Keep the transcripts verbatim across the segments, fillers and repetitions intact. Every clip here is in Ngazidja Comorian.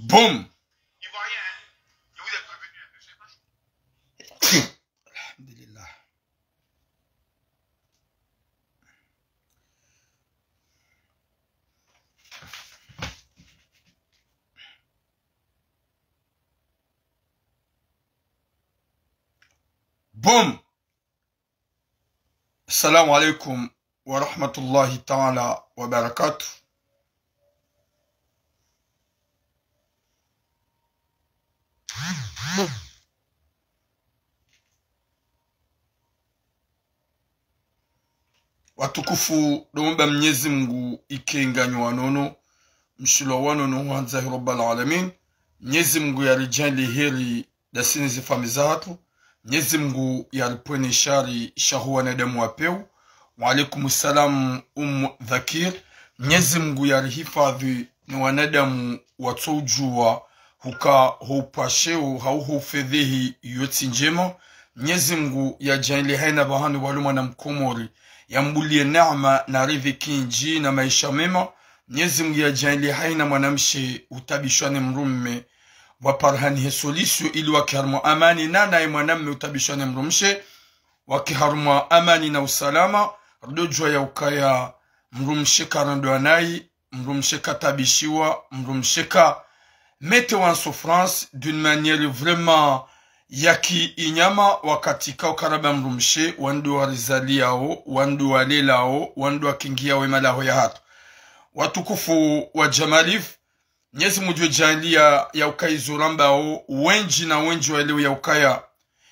Boum. Alhamdulillah. Boum. Assalamu alaikum wa rahmatullahi ta'ala wa barakatuh. Watukufu, ndo mba Mnyezi Mngu ike nganyi wa nono, mshilwa wa nono, hwandza hi Rabbal Alamin. Mnyezi Mngu yaridjaanliye heri ndasi ne ze famiyi zahatru. Mnyezi Mngu yaripvwene shari sha ho wanadamu wa pewu. Wa alaikum salam, Umm Dhakir. Mnyezi Mngu yarihifadhwi ne wanadamu watso udjuwa huka ho upvwasheo hau ho ufedhehi, iyo tsi ndjema. Mnyezi Mngu yadjaanliye hayina pvahanu pvwalo mwana mkomori, yambuliye neema na riziki nyindji na maesha mema. Mnyezi Mngu yadjaanliye hayina mwanamshe utabishwa ne mdrume, wapare hani he solution ili wake harumwa amani, na naye mwanamme utabishwa ne mdrumshe, wake harumwa amani na usalama. Ridodjuwa ya ukaya mdrumshe karendwa nayi, mdrumshe katabishiwa, mdrumshe ka mettre en souffrance d'une manière vraiment ya ki inyama, wakati ka ukaraba mdrumshe, wandru warizaliyao, wandru walelao, wandru wakingiyao ye malaho yahatru. Watukufu wa Jamalif, Mnyezi Mngu ngudjo djaanliya ya ukaya izo rambao, wendji na wendji waelewe ya ukaya,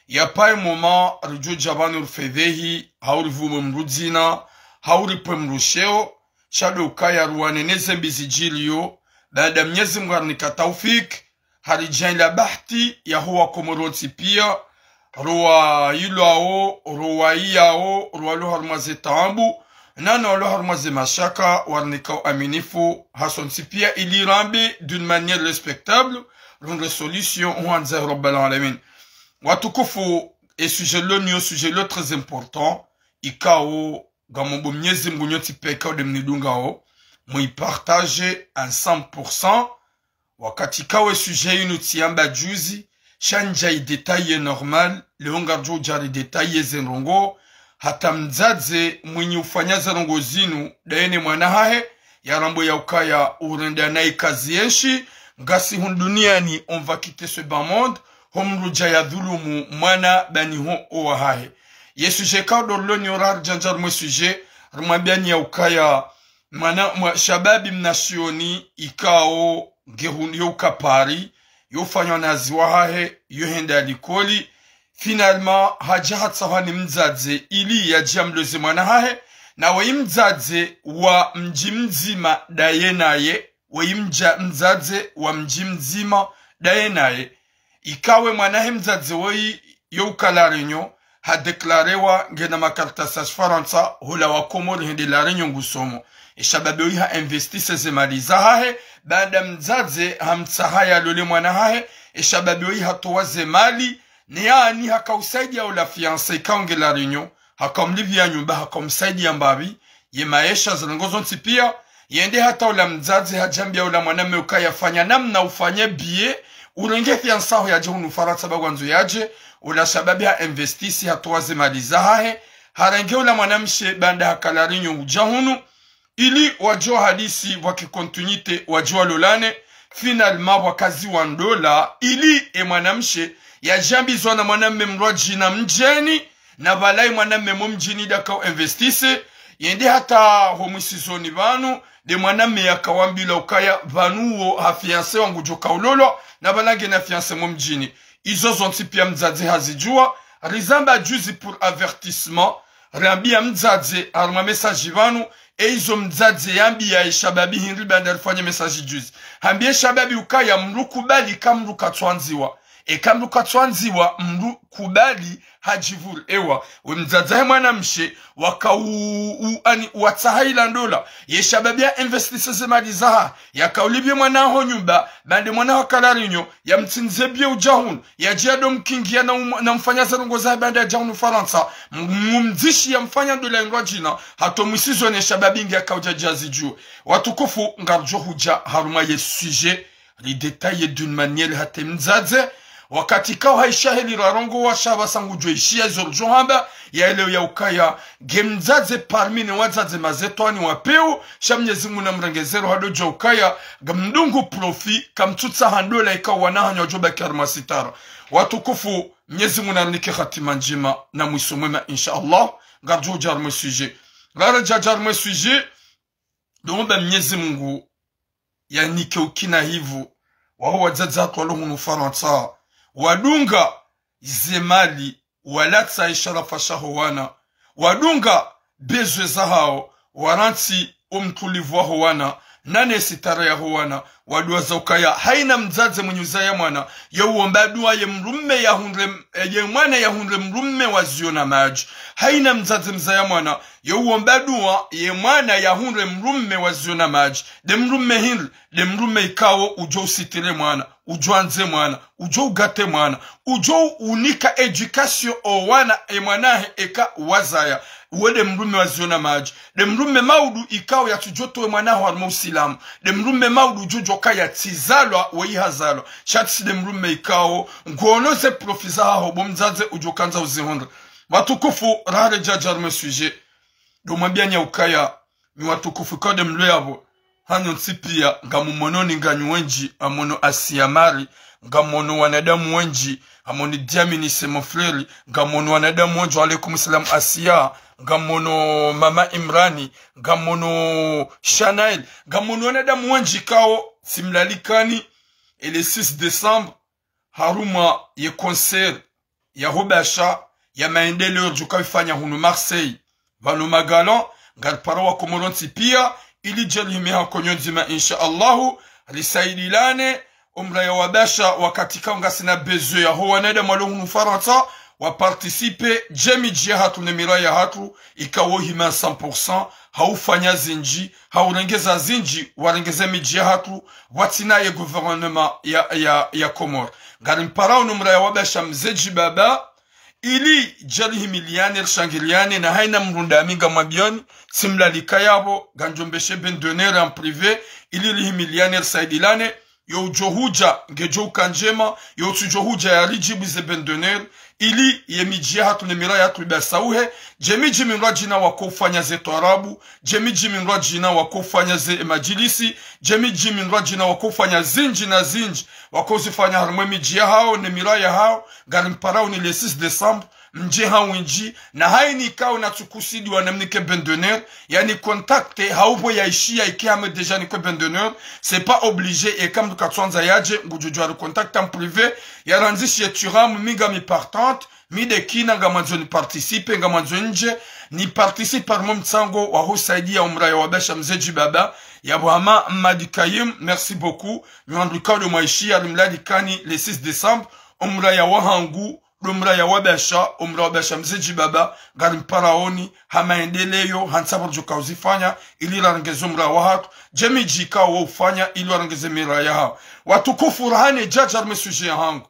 ya paye moma ridjo dja pvanu rifedhehi, hau rivumwe mdru dzina, hau ripve mdru sheo, sha ndo ukaya ruwane ne ze mbi zidjiriyo, baada Mnyezi Mngu harinika taufik, haridjaanliya bahati ya ho wakomori wontsi piya, rowayilwao, rowayiyao, rowalo harumwa ze taabu, na na walo harumwa ze mashaka, warinika uaminifu, hasontsi piya ili rambe d'une manière respectable, rihundre solution, hwandza hi Rabbal Alamin. Watukufu, e sujet lo ni o sujet lo très important, ikao ngamombo Mnyezi Mngu nyontsi piya ikao nde mnidungao, muyi partager à cent pour cent. Wakati ka we sujet yinu tsiyamba juzi, sha ndja yi détailler normal, leo ngaridjo udja ri détailler ze ndrongoo, hata mdzadze mwinyi ufanya ze ndrongoo zinu, ndaye ne mwana hahe, yarambo ya ukaya urenda nayi kazi yenshi, ngasi hunu duniani, on va quitter ce bas monde, ho mdru dja yadhulumu mwana bani ho owahahe. Ye sujet ka ndo rilo ni o raridjandja harumwa e sujet, rimwambiyani ya ukaya, mwana, mwa, shababi mnashioni ikao nge hunu yo uka Paris, yo ufanya wanazi wahahe, yo henda likoli. Finalement, hadja hatsahwa ni mdzadze ili yadje yamloze mwana hahe, na weyi mdzadze wa mdji mdzima ndaye naye, weyi mdja-, mdzadze wa mdji mdzima ndaye naye. Ikawe mwana he mdzadze woyi yo uka La Réunion, ha déclarewa ngena makaratasi ya Shifarantsa, hula wa Komori hende La Réunion ngusomo. Eshababi woyi ha investise ze mali zahahe, baada mdzadze hamtsaha yalole mwana hahe, eshababi woyi hatowa ze mali, ne yaani haka usaidiya ula fiancé ikao nge La Réunion, haka umlipviya nyumba, haka umsaidiya mbapvi, ye maesha, ze ndrongoo zontsi piya, yende hata ula mdzadze hadjambiya ula mwanamme ukaya fanya namna ufanye billet, urenge fiancé yaho yadje hunu Farantsa ba ngwandzo yadje, ula shababi ha investise hatowa ze mali zahahe, harenge ula mwanamshe baanda haka La Réunion udja hunu, ili wadjo hadisi pvwake continuité wadjo walolane, finalement pvwakaziwa ndola, ili e mwanamshe yadjambizwa na mwanamme mdrwadjina mdjeni, na pvala ye mwanamme mo mdjini ndaka u investise, yende hata ho mwisizoni pvanu, nde mwanamme yaka wambilwa ukaya pvanu wo ha fiancé wangu djo ka ulolwa, na pvala ngena fiancé mo mdjini. Izo zontsi piya mdzadze hazidjuwa, rizamba juzi pour avertissement, rambiya mdzadze harumwa message pvanu, e izo mdzadze yambiya eshababi hindri baanda rifanye message juzi. Hambiya eshababi ukaya mdru kubali ka mdru katsuandziwa. Eka mdru katsuandziwa, mdru kubali hadjipvure. Ewa, we mdzadze he mwanamshe, waka u, u, ani, watsaha ila ndola. Ye shababi ya investise ze mali zaha, yaka ulipviye mwana haho nyumba, baanda mwana haho haka La Réunion, yamtsindze billet udja hunu, yadje yado mkingiya na um, na mfanya ze ndrongoo zahe baanda yadja hunu Farantsa, m, mumdzishi yamfanya ndola indrwadjina, hata o mwisizoni eshababi nge yaka udja djazidjuwe. Watukufu, ngaridjo hudja harumwa ye sujet, Ridétailler d'une manière hata mdzadze, wakati kao haisha heli rarongowa sha pvasa ngudjo ishiya izo ridjo hamba, yaelewe ya ukaya, nge mdzadze parmi ne wadzadze mazetwani wa pewu, sha Mnyezi Mungu namrengezero hadodja ukaya, ngamdungu profit, kamtsutsaha ndola ikao wana hanyu wadjo baki harumwa sitara. Watukufu, Mnyezi Mungu narinike hatima ndjema, na mwiso mwema, insha Allah, ngaridjo udja harumwa sujet. Raredja harumwa sujet, ndo mba Mnyezi Mungu, yanike ukina hivu, waho wadzadze hatru walo hunu Farantsa, wadunga ze mali, walatsa isharafa shaho wana, wadunga bezwe zahao, warantsi omtulivu waho wana, nane sitara yaho wana, waduwaza ukaya, haina mdzadze mwenye uzaya mwana, ye uomba dua ye mrume yahundre, ye mwana yahundre mrume wa ziyo na madji. Haina mdzadze mzaya mwana, ye uomba dua ye mwana yahundre mrume wa ziyo na madji. De mrume hindri, de mrume ikao udjo usitire mwana, udjo andze mwana, udjo ugate mwana, udjo unika éducation o wana e mwana he eka wazaya. Uwe de mrume wa ziyo na madji. De mrume maudu ikao yatsudjo towe mwana ho harumwa usilamu. De mrume maudu udjo djoka yatsizalwa, we ihazalwa. Sha tsi de mrume ikao, ngono ze profit zahaho bo mdzadze udjo kandza uzihundre. Watukufu, raredja harumwa sujet. Ndo mwambiani ya ukaya, nyi watukufu kade mlo yapvo, hanyu ntsi pia, ngamumononi nganyu wendji, amono Asia Mari, ngamono wanadamu wendji, amono Diamini c'est mon frère, ngamono wanadamu wendji, wa alaikum salam Asia, ngamono Mama Imrani, ngamono Shanail, ngamono wanadamu wendji kao, tsimlalikani, et le six décembre, harumwa ye concert yaho Basha ya maendeleo ridjoka ifanya hunu Marseille. Pvanu magalant, ngaripara wa Komoro ntsi pia, ili dje rihime ha konyo ndzima, insha Allahu, risaidilane, omraya wa Basha, wakati kao ngasina besoin yaho wanadamu walo hunu Farantsa, wa participer, dje midji yahatru ne miraya yahatru, ikao hima cent pour cent, ha ufanya zindji, ha urengeza zindji, warengeze midji yahatru, pvwatsina ye gouvernement ya, ya, ya Komoro. Ngarimparao no mraya wa Basha Mze Djibaba, ili dje rihimiliane, rishangiliane, na haina mrunda mi ngamwambioni, tsimlalika yapvo, ngandjombeshe Ben Donner en privé, ili rihimiliane, risaidilane, yo udjo hudja, ngedjo uka ndjema, yo utsudjo hudja yaridjibu ze Ben Donner, ili ye midji yahatru ne miraya yahatru ibasauhe, dje midji mindrwadjina wako ufanya ze twarabu, dje midji mindrwadjina wako ufanya ze madjilisi, dje midji mindrwadjina wako ufanya zindji na zindji, wako uzifanya harumwa e midji yahao, ne miraya yahao, ngarimparao ni le six décembre, mdje ha windji, na haini ikao natsukusudiwa namnike Ben Donner, yani contacter, ha upvo yaishiya ike hame déjà nikwe Ben Donner, c'est pas obligé, eka mndru katsuandza yadje, ngudjo djuwa ricontacter en privé, yarandzishiye turamu mi ngami partante, mi de kina ngamwandzo ni participer, ngamwandzo ndje, ni participer harumwa mtsango wa husaidia omraya wa Basha Mze Djibaba, yapvo hama Mmadi Kayim, merci beaucoup, nyi wandru ikao ndo mwaishiya rimlalikani le six décembre, omraya wahangu, ndo mraya wa Basha, omraya wa Basha Mze Djibaba, ngarimparaoni, ha maendeleo, ha ntsaha ridjoka uzifanya, ili rarengeze omraya wahatru, dje midji ikao wo ufanya, ili warengeze miraya yahao. Watukufu, raha nidjadja harumwa e sujet yahangu.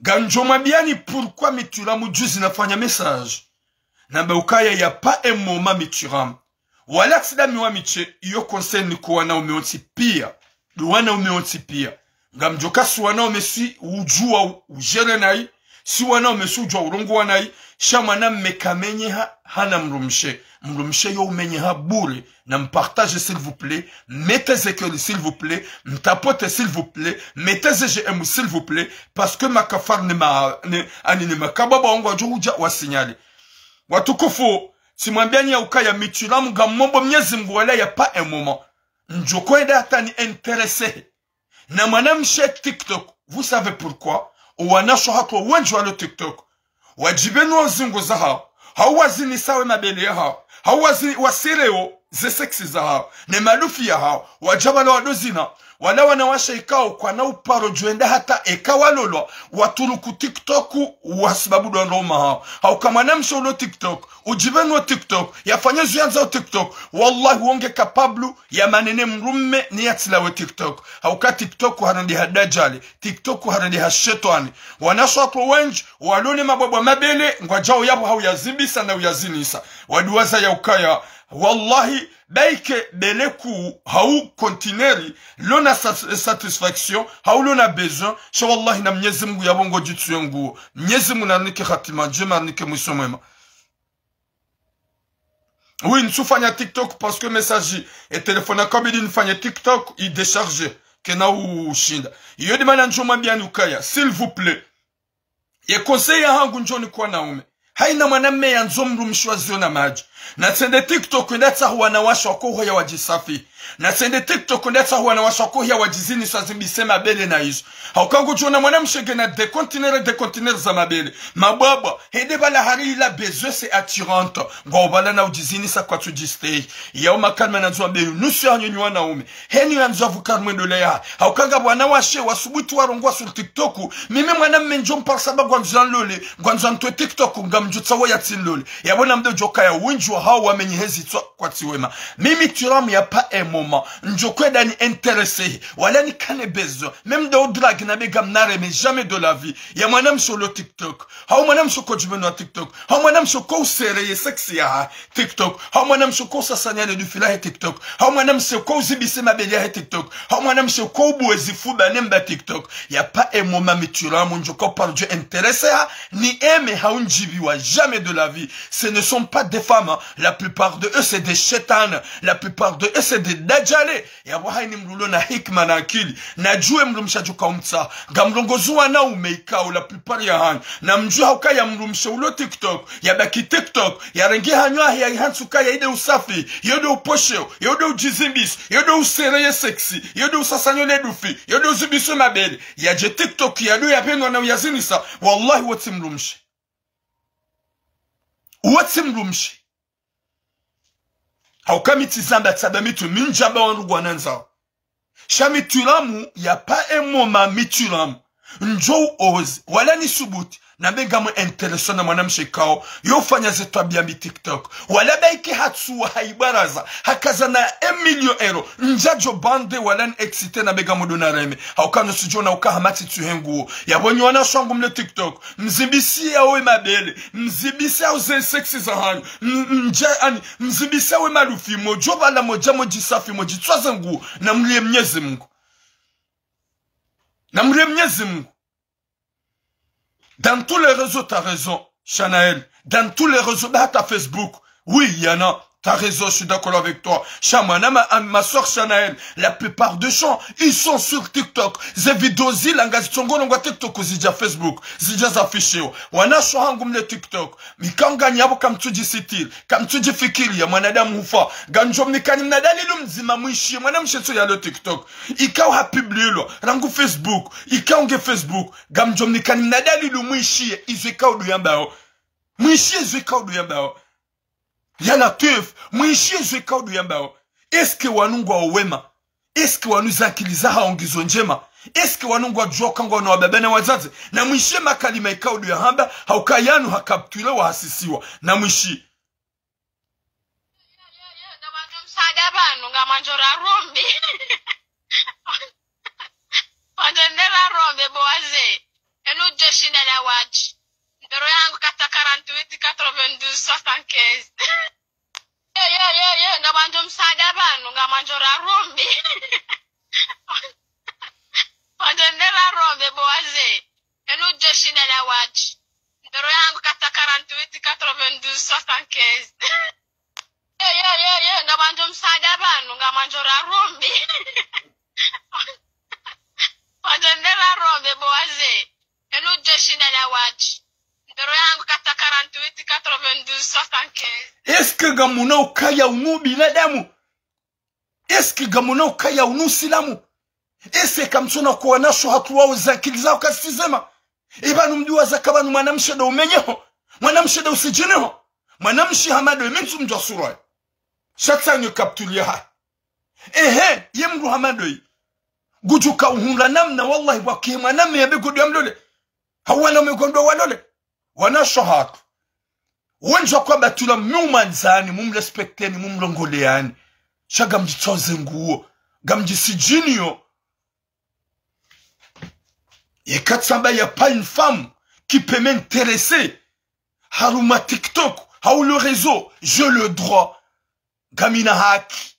Ngandjo mwambiani pourquoi mi turamu juzi nafanya message. Namba ukaya y a pas un moment mi turamu. Wala tsi nda mi wa mdji, iyo concerne ko wanaume wontsi pia. Ndo wanaume wontsi pia. Ngamdjo ka si wanaume si udjuwa u-, ujere nayi, si wanaume si udjuwa urongowa nayi, sha mwanamme kamenyeha, hana mdrumshe. Mdrumshe yo umenyeha bure, na mpartage s'il vous plaît, mettez ze cœur s'il vous plaît, mtapote s'il vous plaît, mettez ze j'aime s'il vous plaît, parce que makafar ne ma, ne, ani ne makababa wangu wadjo hudja wa signaler. Watukufu, tsimwambiani ya ukaya mi turamu ngamombo Mnyezi Mngu wala y a pas un moment. Ndjo kwenda hata ni intéresser. Na mwanamshe TikTok, vous savez pourquoi? Owanashe wahatru wendji walo TikTok. Wadjipvenua zingo zahao. Hau wazinisa we mabele yahao. Hau wazi-, wasireo ze sexe zahao. Ne malufi yahao. Wadja wala wado zina. Wala wanawashe ikao kwana uparo djwenda hata eka walolwa. Waturuku TikTok, wasababu ndo wandru wahao. Hauka mwanamshe ulo TikTok. Udjipvenua TikTok. Yafanya zo yandzao TikTok. Wallahi wo nge capable ya manene mdrume ni yatsilawe TikTok. Hauka TikTok harendeha dajali. TikTok harendeha shetwani. Wanashe wahatru wendji, walo ne mabwabwa mabele, ngwadjao yapvo hau yazimbisa na uyazinisa. Waduwaza ya ukaya. Wallahi, Baike bele kuu, hau kontineri, lona sat-, satisfaction, hau lona besoin, sha wallahi na Mnyezi Mungu yapvo ngodjitsuye nguo. Mnyezi Mungu narinike hatima ndjema, arinike mwiso mwema. Oui, ntsufanya TikTok parce que message, e téléphone yakabidi nifanye TikTok, i décharge, kena ushinda. Iyo ndo mana ndjo mwambiani ukaya, s'il vous plaît. Ye conseil yahangu ndjo ni kwa wanaume. Haina mwanamme yandzo mdrumshe wa zioni na madji. Natsende TikTok ende atsahe wanawashe wakohoya wadjisafi. Natsende TikTok ende atsahe wanawashe wakohoya wadjizinisa, zimbise mabele na izo. Hauka ngudjo ona mwanamshe ngena des conteneurs, des conteneurs za mabele. Mabwabwa, hende pvala hari il a besoin, c'est attirante. Ngwao pvala na udjizinisa kwatsu djistehi. Yao makalima nandzo wambe yo, nusu yahanyu nyi wanaume. Heni yandzo avukar mwendo leya. Hauka ngapvo wanawashe wasubutu warongowa sur TikTok. Mimi mwanamme ndjo mparisa ba ngwandzo yanlole, ngwandzo yantwe TikTok, ngamdjo tsaha yatsinlole. Yapvo namdodjo kaya wendji wahao wamenye hezitswa kwatsi wema. Mimi Thuram, y a pas un moment ndjo kwenda ni intéresser, wala nikane besoin. Même ndo drague na bega mnareme, jamais de la vie. Ya mwanamshe ulo TikTok. Hau mwanamshe uko djumeni wa TikTok. Hau mwanamshe uko usere ye sexe yahahe TikTok. Hau mwanamshe uko usasanya le dufi lahe TikTok. Hau mwanamshe uko uzibise mabele yahe TikTok. Hau mwanamshe uko ubuwe zifuba nemba TikTok. Y a pas un moment mi Thuram ndjo ko pardjo intéresser ha, ni aimer hau ndjibiwa, jamais de la vie. Ce ne sont pas des femmes, hein. La plupart de eux, c'est des shetani. La plupart de eux, c'est des dajali. Yapvo haini mdru ulo na hikima na akili, nadjuwe mdrumshe adjo kaumtsaha. Ngamrongozi wanaume ikao la plupart yahanyu, namdjuwe hauka ya mdrumshe ulo TikTok, yabaki TikTok, yarenge hanyo ahe ya ihantsuka ya ide usafi, yo de uposheo, yo de udjizimbise, yo de usere ye sexe, yo de usasanyo le dufi, yo de uzibise mabele, yadje TikTok, yado yapvenwa na uyazinisa, wallahi wo tsi mdrumshe. Wo tsi mdrumshe. Hauka mi tsi zamba tsaba mi tu, mi ndjamba wandru ngwanandzao. Sha mi Thuram, y a pas un moment mi Thuram ndjo uoze, wala nisubuti, nambe ngam intéresser na mwanamshe kao yo ufanya ze twabiya mbi TikTok. Wala baike hatsuwa ha ibaraza, hakaza na un million euro, ndjadjo bande wala ni exciter nambe ngamdo nareme. Hauka no sudjona uka hama tsitsu he nguo. Yapvo nyi wanawashe wangu mle TikTok, mzimbise yawe mabele, mzimbise yawe ze sexe zahanyu, m-, mdja-, ani, mzimbise yawe malufi, modjo pvala modja modjisafi, modjitswaza nguo, namlie Mnyezi Mungu. Namlie Mnyezi Mungu. Dans tous les réseaux, t'as raison, Shanaël. Dans tous les réseaux, bah, t'as Facebook. Oui, il y en a. T'as raison, je suis d'accord avec toi. Sha mwana ma, ma soeur Shanaël, la plupart des gens, ils sont sur TikTok. Ze video zila ngazitsongolwa ngwa TikTok zidja Facebook. Zidja zafishiwa. Wanawashe wahangu mle TikTok. Mikao nganyi yapvo kamtsudjisitiri, kamtsudjifikiri ya mwanadamu hufa. Ngamdjo mnikani mna dalilu mdzima mwishiye mwanamshe tso yalo TikTok. Ikao hapublilwa rangu Facebook. Ikao nge Facebook. Ngamdjo mnikani mna dalilu mwishiye izo ikao ndo yambao. Mwishiye izo ikao ndo yambao. Ya Latwif, mwishiye izo ikao ndo yambao. Est-ce que wanu ngwao wema? Est-ce que wanu ze akili zahao ngizo ndjema? Est-ce que wanu ngwadjuwa uka ngwao na wababa na wadzadze? Namwishiye makalima ikao ndo yahamba, hauka yanu ha capture wahasisiwa. Namwishiye. Ngamwandzo msaada pvanu, ngamwandzo rarombe. Wandzo nde rarombe bo wazee. Enu djo shinda na wadji. Numéro yangu quatre-vingt-huit quatre-vingt-douze soixante-quinze. Ye, ye, ye, ye, ngamwandzo msaada pvanu, ngamwandzo rarombe. Wandzo nde rarombe bo wazee. Enu djo shinda na wadji. Numéro yangu quatre-vingt-huit quatre-vingt-douze soixante-quinze. Ye, ye, ye, ye, ngamwandzo msaada pvanu, ngamwandzo rarombe. Wandzo nde rarombe bo wazee. Enu djo shinda na wadji. Numéro yangu quatre-vingt-huit quatre-vingt-douze soixante-quinze. Est-ce que ngamwona ukaya unu binadamu? Est-ce que ngamwona ukaya unu usilamu? Est-ce que kamtsona uka wanawashe hatru wao ze akili zahao kazitsi zema? Ipvanu mdjuwa zaka pvanu mwanamshe ndo umenyeho. Mwanamshe ndo usidjiniho. Mwanamshe hama ndo yi mi ntsumdjuwa sura yahe. Sha tsangwe capture yahahe. Ehe, ye mdru hama ndo yi. Ngudjo ka uhundra namna wallahi pvwakihe mwanamme yambe ngudjo yamlole. Hau wanaume ngwandao walole. Wanawashe hatru. Wendji wa kwamba tula mumwandzani, mumrespecteni, mumrongoleyani. Sha ngamdjitswaze nguo. Ngamdjisidjiniyo. Yeka tsamba y a pas une femme qui peut m'intéresser. Harumwa TikTok, hau le réseau, j'ai le droit. Ngamina haki.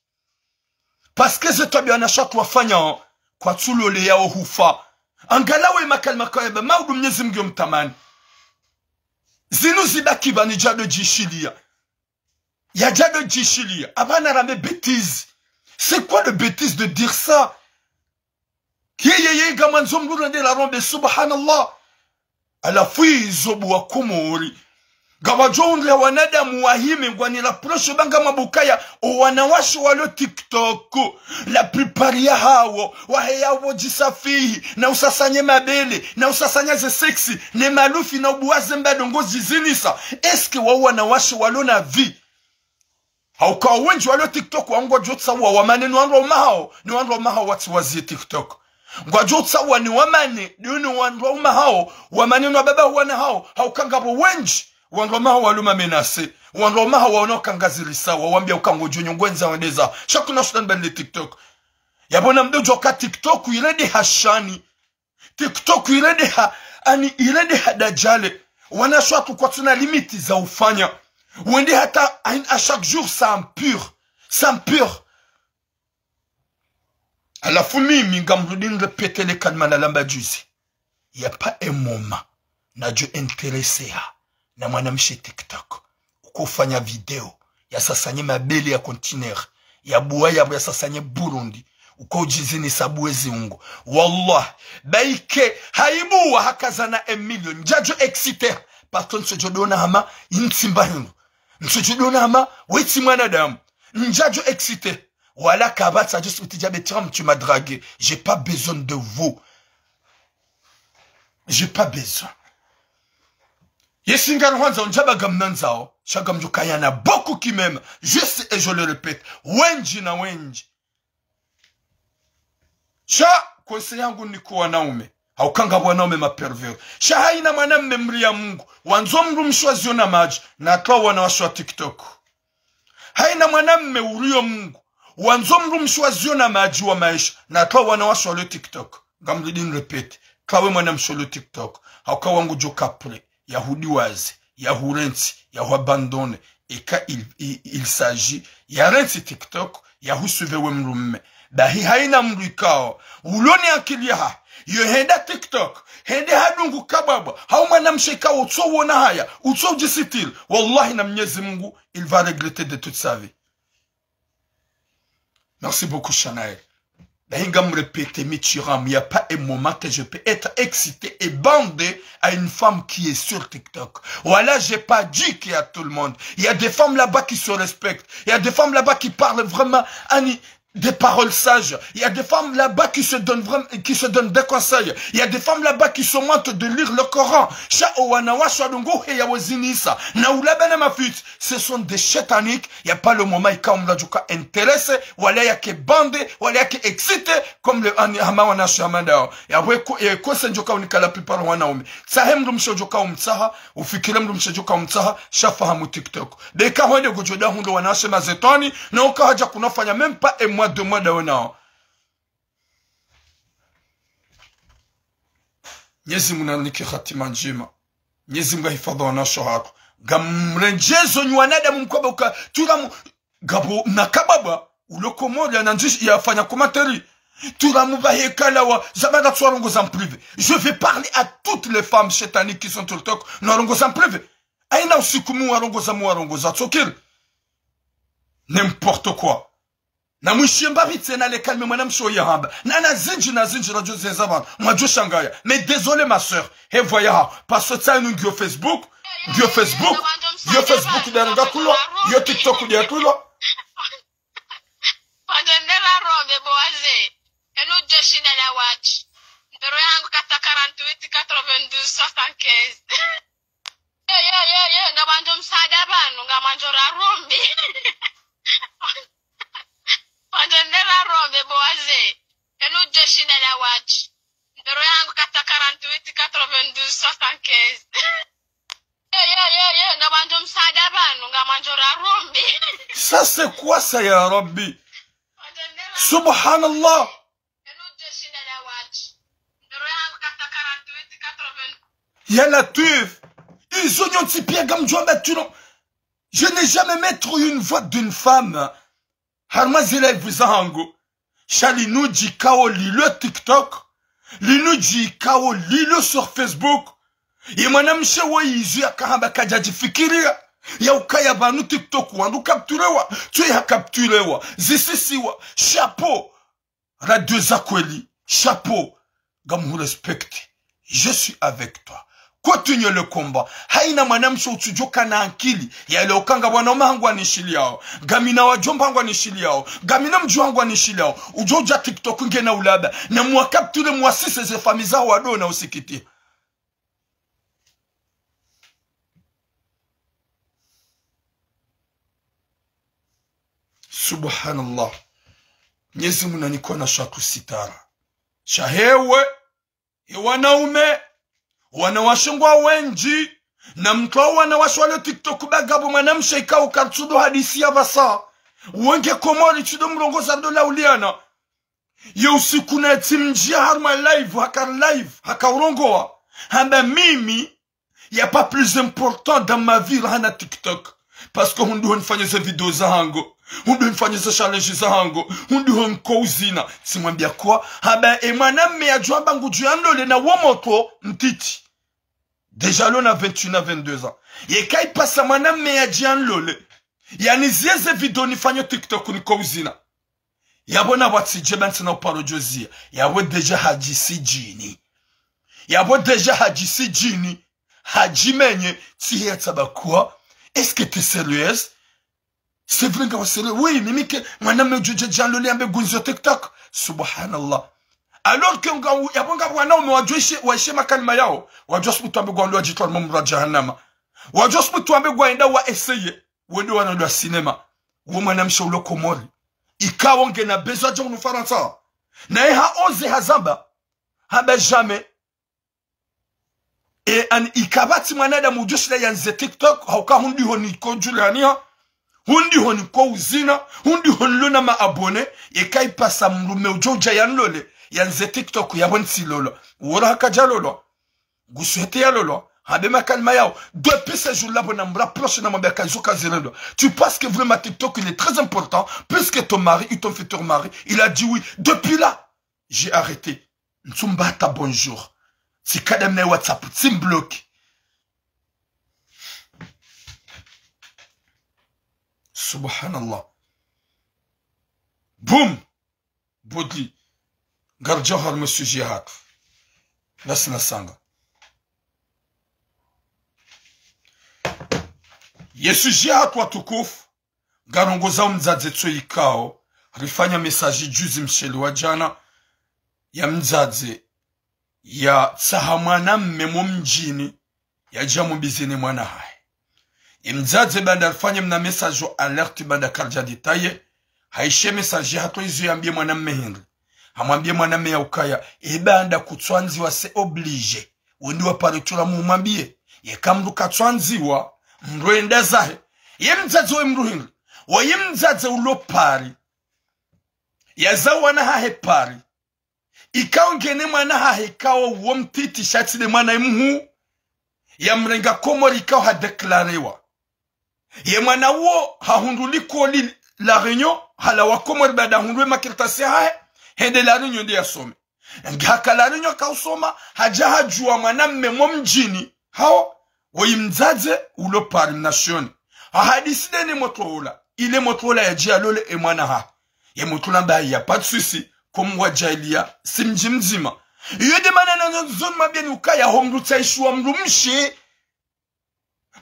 Parce que ze twabiya wanashe watru wafanyao, kwatsu lolea ohufa. Angalia ye makalima kayamba, maudu Mnyezi Mngu yo mtamani. Zinu zibaki pvanu djado djishiliya. Ya djado djishiliya. Apvanu rambe bêtise. C'est quoi le bêtise de dire ça? Yeye, yeye, ngamwandzo mdru rende la rombe, subhanallah. Halafu izo bo wa Komori. Ngwadjo undre wanadamu wahime ngwani la proche banga mabukaya, o wanawashe walo TikTok. La plupart yahawo, waheya wo djisafihi, na usasanya mabele, na usasanya ze sexy, ne malufi na ubuwa ze mbado ngo zizinisa. Est-ce que wo wanawashe walo na vie? Hauka wendji walo TikTok ngwadjo tsawa wamane no wandru waume wahawo, no wandru waume wahawo watsi wazie TikTok. Ngwadjo tsawa ni wamane, no wandru waume wahawo, wamane no wababa wana hawo, hauka ngapvo wendji, wandru waume wahawo walo ma menacé, wandru waume wahawo waona uka ngaziri sawa, wawambia uka ngodjo nyongwendza wendeza. Sha kuna shutan bali TikTok. Yapvo namdodjo ka TikTok irende ha shani. TikTok irende ha, ani irende ha dajale. Wanashe watru kwatsuna limite za ufanya. Wende hata à, à chaque jour ça empire. Ça empire. Halafu mimi ngamrudi nirépéter le kalima nalamba juzi. Y a pas un moment nadjo intéresser ha na mwanamshe TikTok. Uko ufanya video, yasasanye mabele ya conteneur, yabuwa yapvo yasasanye Burundi, uko udjizinisa buwe ziungo. Wallah, baike, haibuwa haka zana un million, ndjadjo exciter, parce que ntsodjo dona hama, intsimba hindru. Ntsodjo dona hama, wetsi mwanadamu. Ndjadjo exciter. Wala kapvatsi adjo sipiti dja Bertrand, tu m'as dragué. J'ai pas besoin de vous. J'ai pas besoin. Yesi ngarihwandzao ndjaba ngamnandzao, sha ngamdjo kaya na beaucoup qui m'aiment. Je sais et je le répète. Wendji na wendji. Sha, conseil yangu ni kwa wanaume. Hauka ngapvo wanaume ma pervers. Sha haina mwanamme mria Mungu, wandzo mdrumshe wa ziona madji, na twa wanawashe wa TikTok. Haina mwanamme urio Mungu, wandzo mdrumshe wa ziona madji wa maesha, na twa wanawashe walo TikTok. Ngamrudi nirépéter, twawe mwanamshe walo TikTok, hauka ngudjo ka prêt, yahudiwaze, yahurentsi, yahuabandonner, eka il, il, il s'agit, yarentsi TikTok, yahusuive we mdrumme. Bahi haina mdru ikao, ulo ni akili yaha, yo henda TikTok, hende hadungu kabwabwa, hau mwanamshe ikao utso wona haya, utso udjisitiri, wallahi na Mnyezi Mungu, il va regretter de toute sa vie. Merci beaucoup, Shanaël. Bahi ngamrépéter, Michiram, il y a pas un moment que je peux être excité et bandé à une femme qui est sur TikTok. Voilà, j'ai pas dit qu'il y a tout le monde. Il y a des femmes là-bas qui se respectent. Il y a des femmes là-bas qui parlent vraiment, ani, des paroles sages. Il y a des femmes là-bas qui se donnent vraiment, qui se donnent des conseils. Il y a des femmes là-bas qui se montrent de lire le Coran. Sha o wanawashe wa dungu heya wazinisa. Na ulaba na mafuti. Ce sont des shetaniques. Il y a pas le moment ikao mdru adjo ka intéressé, wala yake bandé, wala yake excité, comme le ani hama wanashe hama ndao. Yapvo ko, eh, conseil ndjo ka unika la plupart wanaume. Tsahe mdrumshe udjo ka umtsaha, ufikire mdrumshe udjo ka umtsaha, sha fahamu TikTok. Beka hwende ngudjo da hundro wanashe mazetwani, na uka hadja kunofanya même pas un mois, deux mois da wanao. Mnyezi Mungu nanike hatima ndjema. Mnyezi Mungu ahifadhwi wanashe hatru. Ngamrendjezo nyi wanadamu mkwaba uka turamu. Ngapvo mna kababa ulo Komori na ndzishi yafanya commentaire. Turamu bahi kalawa zamana tsu warongoza en privé. Je vais parler à toutes les femmes shetaniques qui sont sur TikTok. Mwarongoza en privé. Haina usiku mwarongoza, mwarongoza tsokiri. N'importe quoi. Na mwishiye mbapvi tsena le kalima mwanamshe oya hamba. Na na zindji na zindji radjo zeza pvanu. Mwadjo shangaya. Mais désolé ma sœur. He voix yaha. Parce que tsa inu ngiyo Facebook. Ngiyo Facebook. Ngiyo Facebook nde ngakulwa. Ngiyo TikTok nde ngakulwa. Pvandze nde la robe boaze. Enu djeshi nda la watch. Numéro yangu kata quarante-huit quatre-vingt-douze soixante-quinze. Ye, ye, ye, ye, ngamwandzo msaada pvanu, ngamwandzo ra rombe. Pvandze nde la rombe boaze. Enu djeshi nda la watch. Numéro yangu kata quarante-huit quatre-vingt-douze soixante-quinze. Ye, ye, ye, ye, ngamwandzo msaada pvanu, ngamwandzo ra rombe. Ça, c'est quoi ça, ya Rabbi? Pvandze nde la Subhanallah. Ya Latwif, izo nyontsi piya ngamdjo amba tu non. Je n'ai jamais mettre une voix d'une femme harumwa ze live zahangu. Sha linu djikao lilo TikTok, linu djikao lilo sur Facebook. Ye mwanamshe wo yizo yakahamba kadjadjifikiria, ya ukaya pvanu TikTok wandru capturewa, tsoyi ha capturewa, zisisiwa. Chapeau. Radio za kweli, chapeau. Ngamu respecte. Je suis avec toi. Continue le combat. Haina mwanamshe utsudjoka na ankili. Yale ukanga bwana uma hangu anishiliao. Ngamina wadjomba hangu anishiliao. Ngamina mdji hangu anishiliao. Udjo udja TikTok ngena ulaba. Na mwa capture mwa sise ze famille za wado na usikiti. Subhanallah. Mnyezi Mungu nanikona sha tu sitara. Sha hewe, he wanaume, wanawashe ngwa wendji, na mtru wa wanawashe wale TikTok bagabo mwanamshe ikao kartsudu hadisi ya pvasa. Wenge Komori tsudu mrongoza ndo la uliana. Ye usiku na tsimdjia harumwa live, haka live, haka urongoa. Hamba mimi, y a pas plus important dans ma vie rahana TikTok. Parce que hundu honifanya ze video zahangu. Hundu honifanya ze challenge zahangu. Hundu honiko uzina. Tsimwambia quoi? Hamba e mwanamme yadjo amba ngudjo yanlole na wo motro mtiti. Déjà lo na vingt et un à vingt-deux ans. Yeka ipasa mwanamme yadjo yanlole. Yanizie ze video nifanya TikTok niko uzina. Yapvo na pvwatsi dje ba ntsina uparo djozia. Yapvo déjà hadjisi djini. Yapvo déjà hadjisi djini. Hadjimenye, tsi he ya tsaba quoi? Est-ce que t'es sérieuse? C'est vrai, ngawa sérieux. Oui, mimi ke, mwanamme udjo dja djanlole yambe ngunzio TikTok. Subhanallah. Alors que nga, yapvo nga wanaume wadjo ishe, waishe makalima yao. Wadjo subutu wambe ngwandro wadjitwara mo mra jahannama. Wadjo subutu wambe ngwaenda wa essayer. Wende wana ndo wa cinéma. Wo mwanamshe ulo Komori. Ikao ngena besoin dja unu Farantsa. Naye ha oser hazamba. Hamba jamais. E ani ikapvatsi mwanadamu udjo shinda yanze TikTok, hauka hundu honiko djulaniha, hundu honiko uzina, hundu honilo na ma abonnés, yeka ipasa mdrume udjo udja yanlole, yanze TikTok yapvo ntsilolwa. Wora hakadjalolwa. Nguswete yalolwa. Hambe makalima yao. Depuis ce jour-là, bon, na mrapproche na mwambia kazo kazirendwa. Tu penses que vraiment TikTok, il est très important, puisque ton mari ou ton futur mari, il a dit oui. Depuis là, j'ai arrêté. Ntsumba hata bonjour. Tsikada mna WhatsApp, tsimbloqué. Subhanallah. Boum. Bodli. Ngaridjo harumwa sujet hatru. Ngasina sanga. Ye sujet hatru watukufu. Ngarongozao mdzadze tso ikao. Rifanya message juzi msheli wa djana. Ya mdzadze. Yatsaha mwanamme mo mdjini. Yadja mubizene mwana hahe. Ye mdzadze baanda rifanye mna message wa alerte baanda karidja détailler. Haishe message hatru izo yambie mwanamme hindri. Hamwambie mwanamme ya ukaya. E baanda kutsuandziwa c'est obligé. Wendi wa Paris tula mumwambie. Yeka mdru katsuandziwa. Mdru enda zahe. Ye mdzadze we mdru hindri. Wa ye mdzadze ulo Paris. Yazao wana hahe Paris. Ikao ngena mwana hahe ikao wo mtiti sha tsi nde mwana mhuu. Yamrenga Komori ikao hadéclarewa. Ye mwana wo hahundru likoli La Réunion, halawa Komori baanda hundru ye makartasi yahahe, hende La Réunion nde yasome. Ngaka La Réunion kausoma, hadja hadjua mwanamme mo mdjini. Hao, woyi mdzadze, ulo Paris mnashioni. Hahadisi nde ne motro ola, ile motro ola yadje yalole e mwana hahe. Ye motro ola mbaye y a pas de souci, comme wadjaliya, si mdji mdzima. Iyo nde mana nandzo nimwambieni ukaya ho mdru tsaishiwa mdrumshe.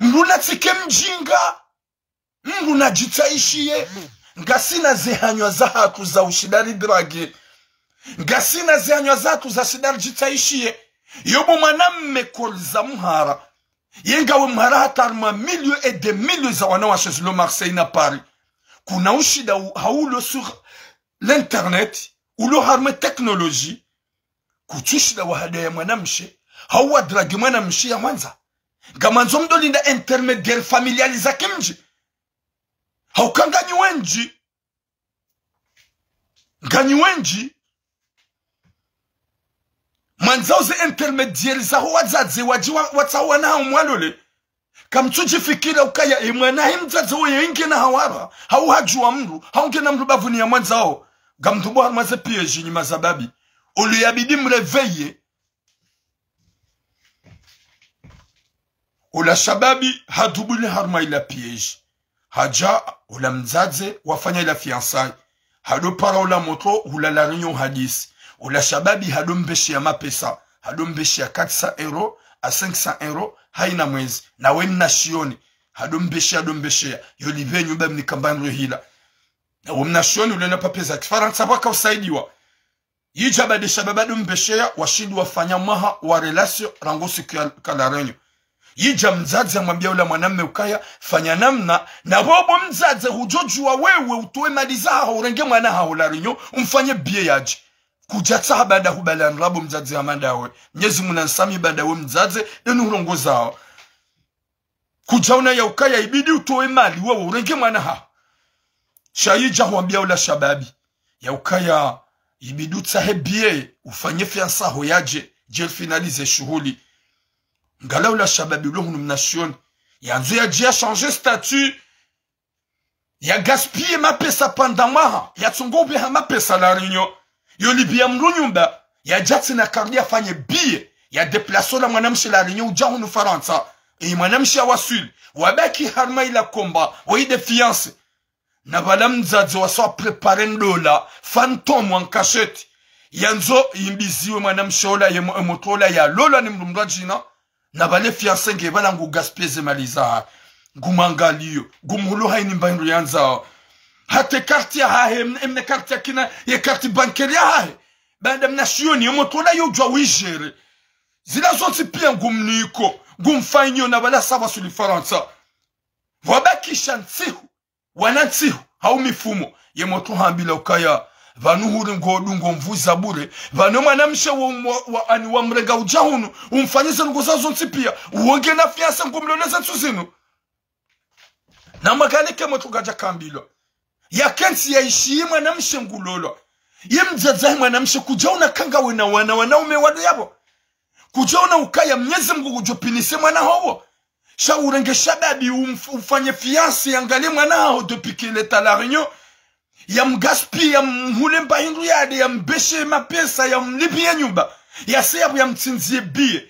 Mdru natsike mdjinga. Mdru nadjitsaishiye. Ngasina ze hanywa zahatru za ushinda ridrague. Ngasina ze hanywa zahatru za shinda ridjitsaishiye. Yobo mwanamme koliza mhara. Ye ngawe mhara hata harumwa millions et des millions za wanawashe zilo Marseille na Paris. Kuna ushinda u-, haulo sur l'internet, ulo harumwa technologie. Kutsushinda wahadaya mwanamshe, hau wadrague mwanamshe ya hwandza. Ngamwandzo mdo linda intermédiaire familial za kimdji. Hauka nganyi wendji. Nganyi wendji. Mwandzao ze intermédiaire zaho wadzadze wadji wa-, watsaho wana hao mwalole. Kamtsudjifikira ukaya, e mwana he mdzadze woye ngena hawara, hau hadjuwa mdru, hau ngena mdru bavuni ya mwandzao. Ngamdru bo harumwa ze piège nyi mashababi. Olu yabidi mréveiller. Ola shababi hadubuli harumwa ila piège. Hadja ola mdzadze wafanya ila fiançailles. Hado para ola motro hula La Réunion hadisi. Ola shababi hado mbesheya mapesa. Hado mbesheya quatre cents euros à cinq cents euros haina mwezi. Na we mnashioni. Hado mbesheya, hado mbesheya. Yo lipve nyumba mnika mba ndro hila. Na we mnashioni ule na papier za kifarantsa pvwaka usaidiwa. Yidja bade shababi hado mbesheya, washindi wafanya mwaha wa relation rangu siku ya ka La Réunion. Yidja mdzadze hamwambia ula mwanamme ukaya, fanya namna, na bo bo mdzadze hudjodjuwa wewe utowe mali zahaho urenge mwana haho La Réunion, umfanye billet yadje. Kudjatsaha bada hubala ndrabo mdzadze hama ndawe. Mnyezi Mungu nansamihi bada we mdzadze, enu hulongozao. Kudjaona ya ukaya ibidi utowe mali wewe urenge mwana haho. Sha yidja hwambia ula shababi ya ukaya ibidi utsahe billet ufanye fiançailles ho yadje, dje finaliser shuhuli. Ngala ula shababi ulo hunu mnashioni. Yandzo yadje ya changer statut. Ya gaspiller mapesa pvanda mwaha, ya tsongo upveha mapesa La Réunion. Yo lipviya mdru nyumba, yadja tsena carte yafanye billet, ya déplacer ola mwanamshe La Réunion udja hunu Farantsa. E mwanamshe ya waswili, wabaki harumwa ila combat, wayi de fiançailles. Na pvala mdzadze wasa wa préparer ndola, fantôme en cachette. Yandzo yimbiziwe mwanamshe ola ye mo-, e motro ola ya lolwa ni mdru mdru adjina. Na pvale fiancé nge pvala ngu gaspiller ze mali zahahe. Ngu mwangaliyo. Ngu mhulu hayini mba hindru yandzao. Hata e carte yahahe, em-, emna e carte ya kina, ye carte bancaire yahahe. Banda mnashioni, ye motro ola yo udjuwa wi gérer. Zila zontsi piya ngu mniko, ngu mfanyo na pvala sa waswili Farantsa. Pvwabakisha ntsihu. Wana ntsihu, hau mifumo, ye motro hambilwa ukaya, pvanu huri ngodungo mvuza bure, pvanu mwanamshe wo, wa, wa, ani wamrenga udja hunu, umfanyize ndrongo zaho zontsi piya, uwo ngena fiancé ngu mloleza ntsu zinu. Na magaleke motro kadja kambilwa. Yakentsi yaishiye mwanamshe ngu lolwa. Ye mdzadze wahe mwanamshe kudjaona kanga wena wana, wanaume walo yapvo. Kudjaona ukaya Mnyezi Mngu kudjo punir mwana haho. Sha urenge shababi umf-, ufanye fiancé yangaliye mwana haho depuis qu'il est à La Réunion. Ya mgaspiller, ya mhule mba hindru yade, ya mbeshe mapesa, ya mlipviye nyumba. Yase yapvo ya mtsindziye billet.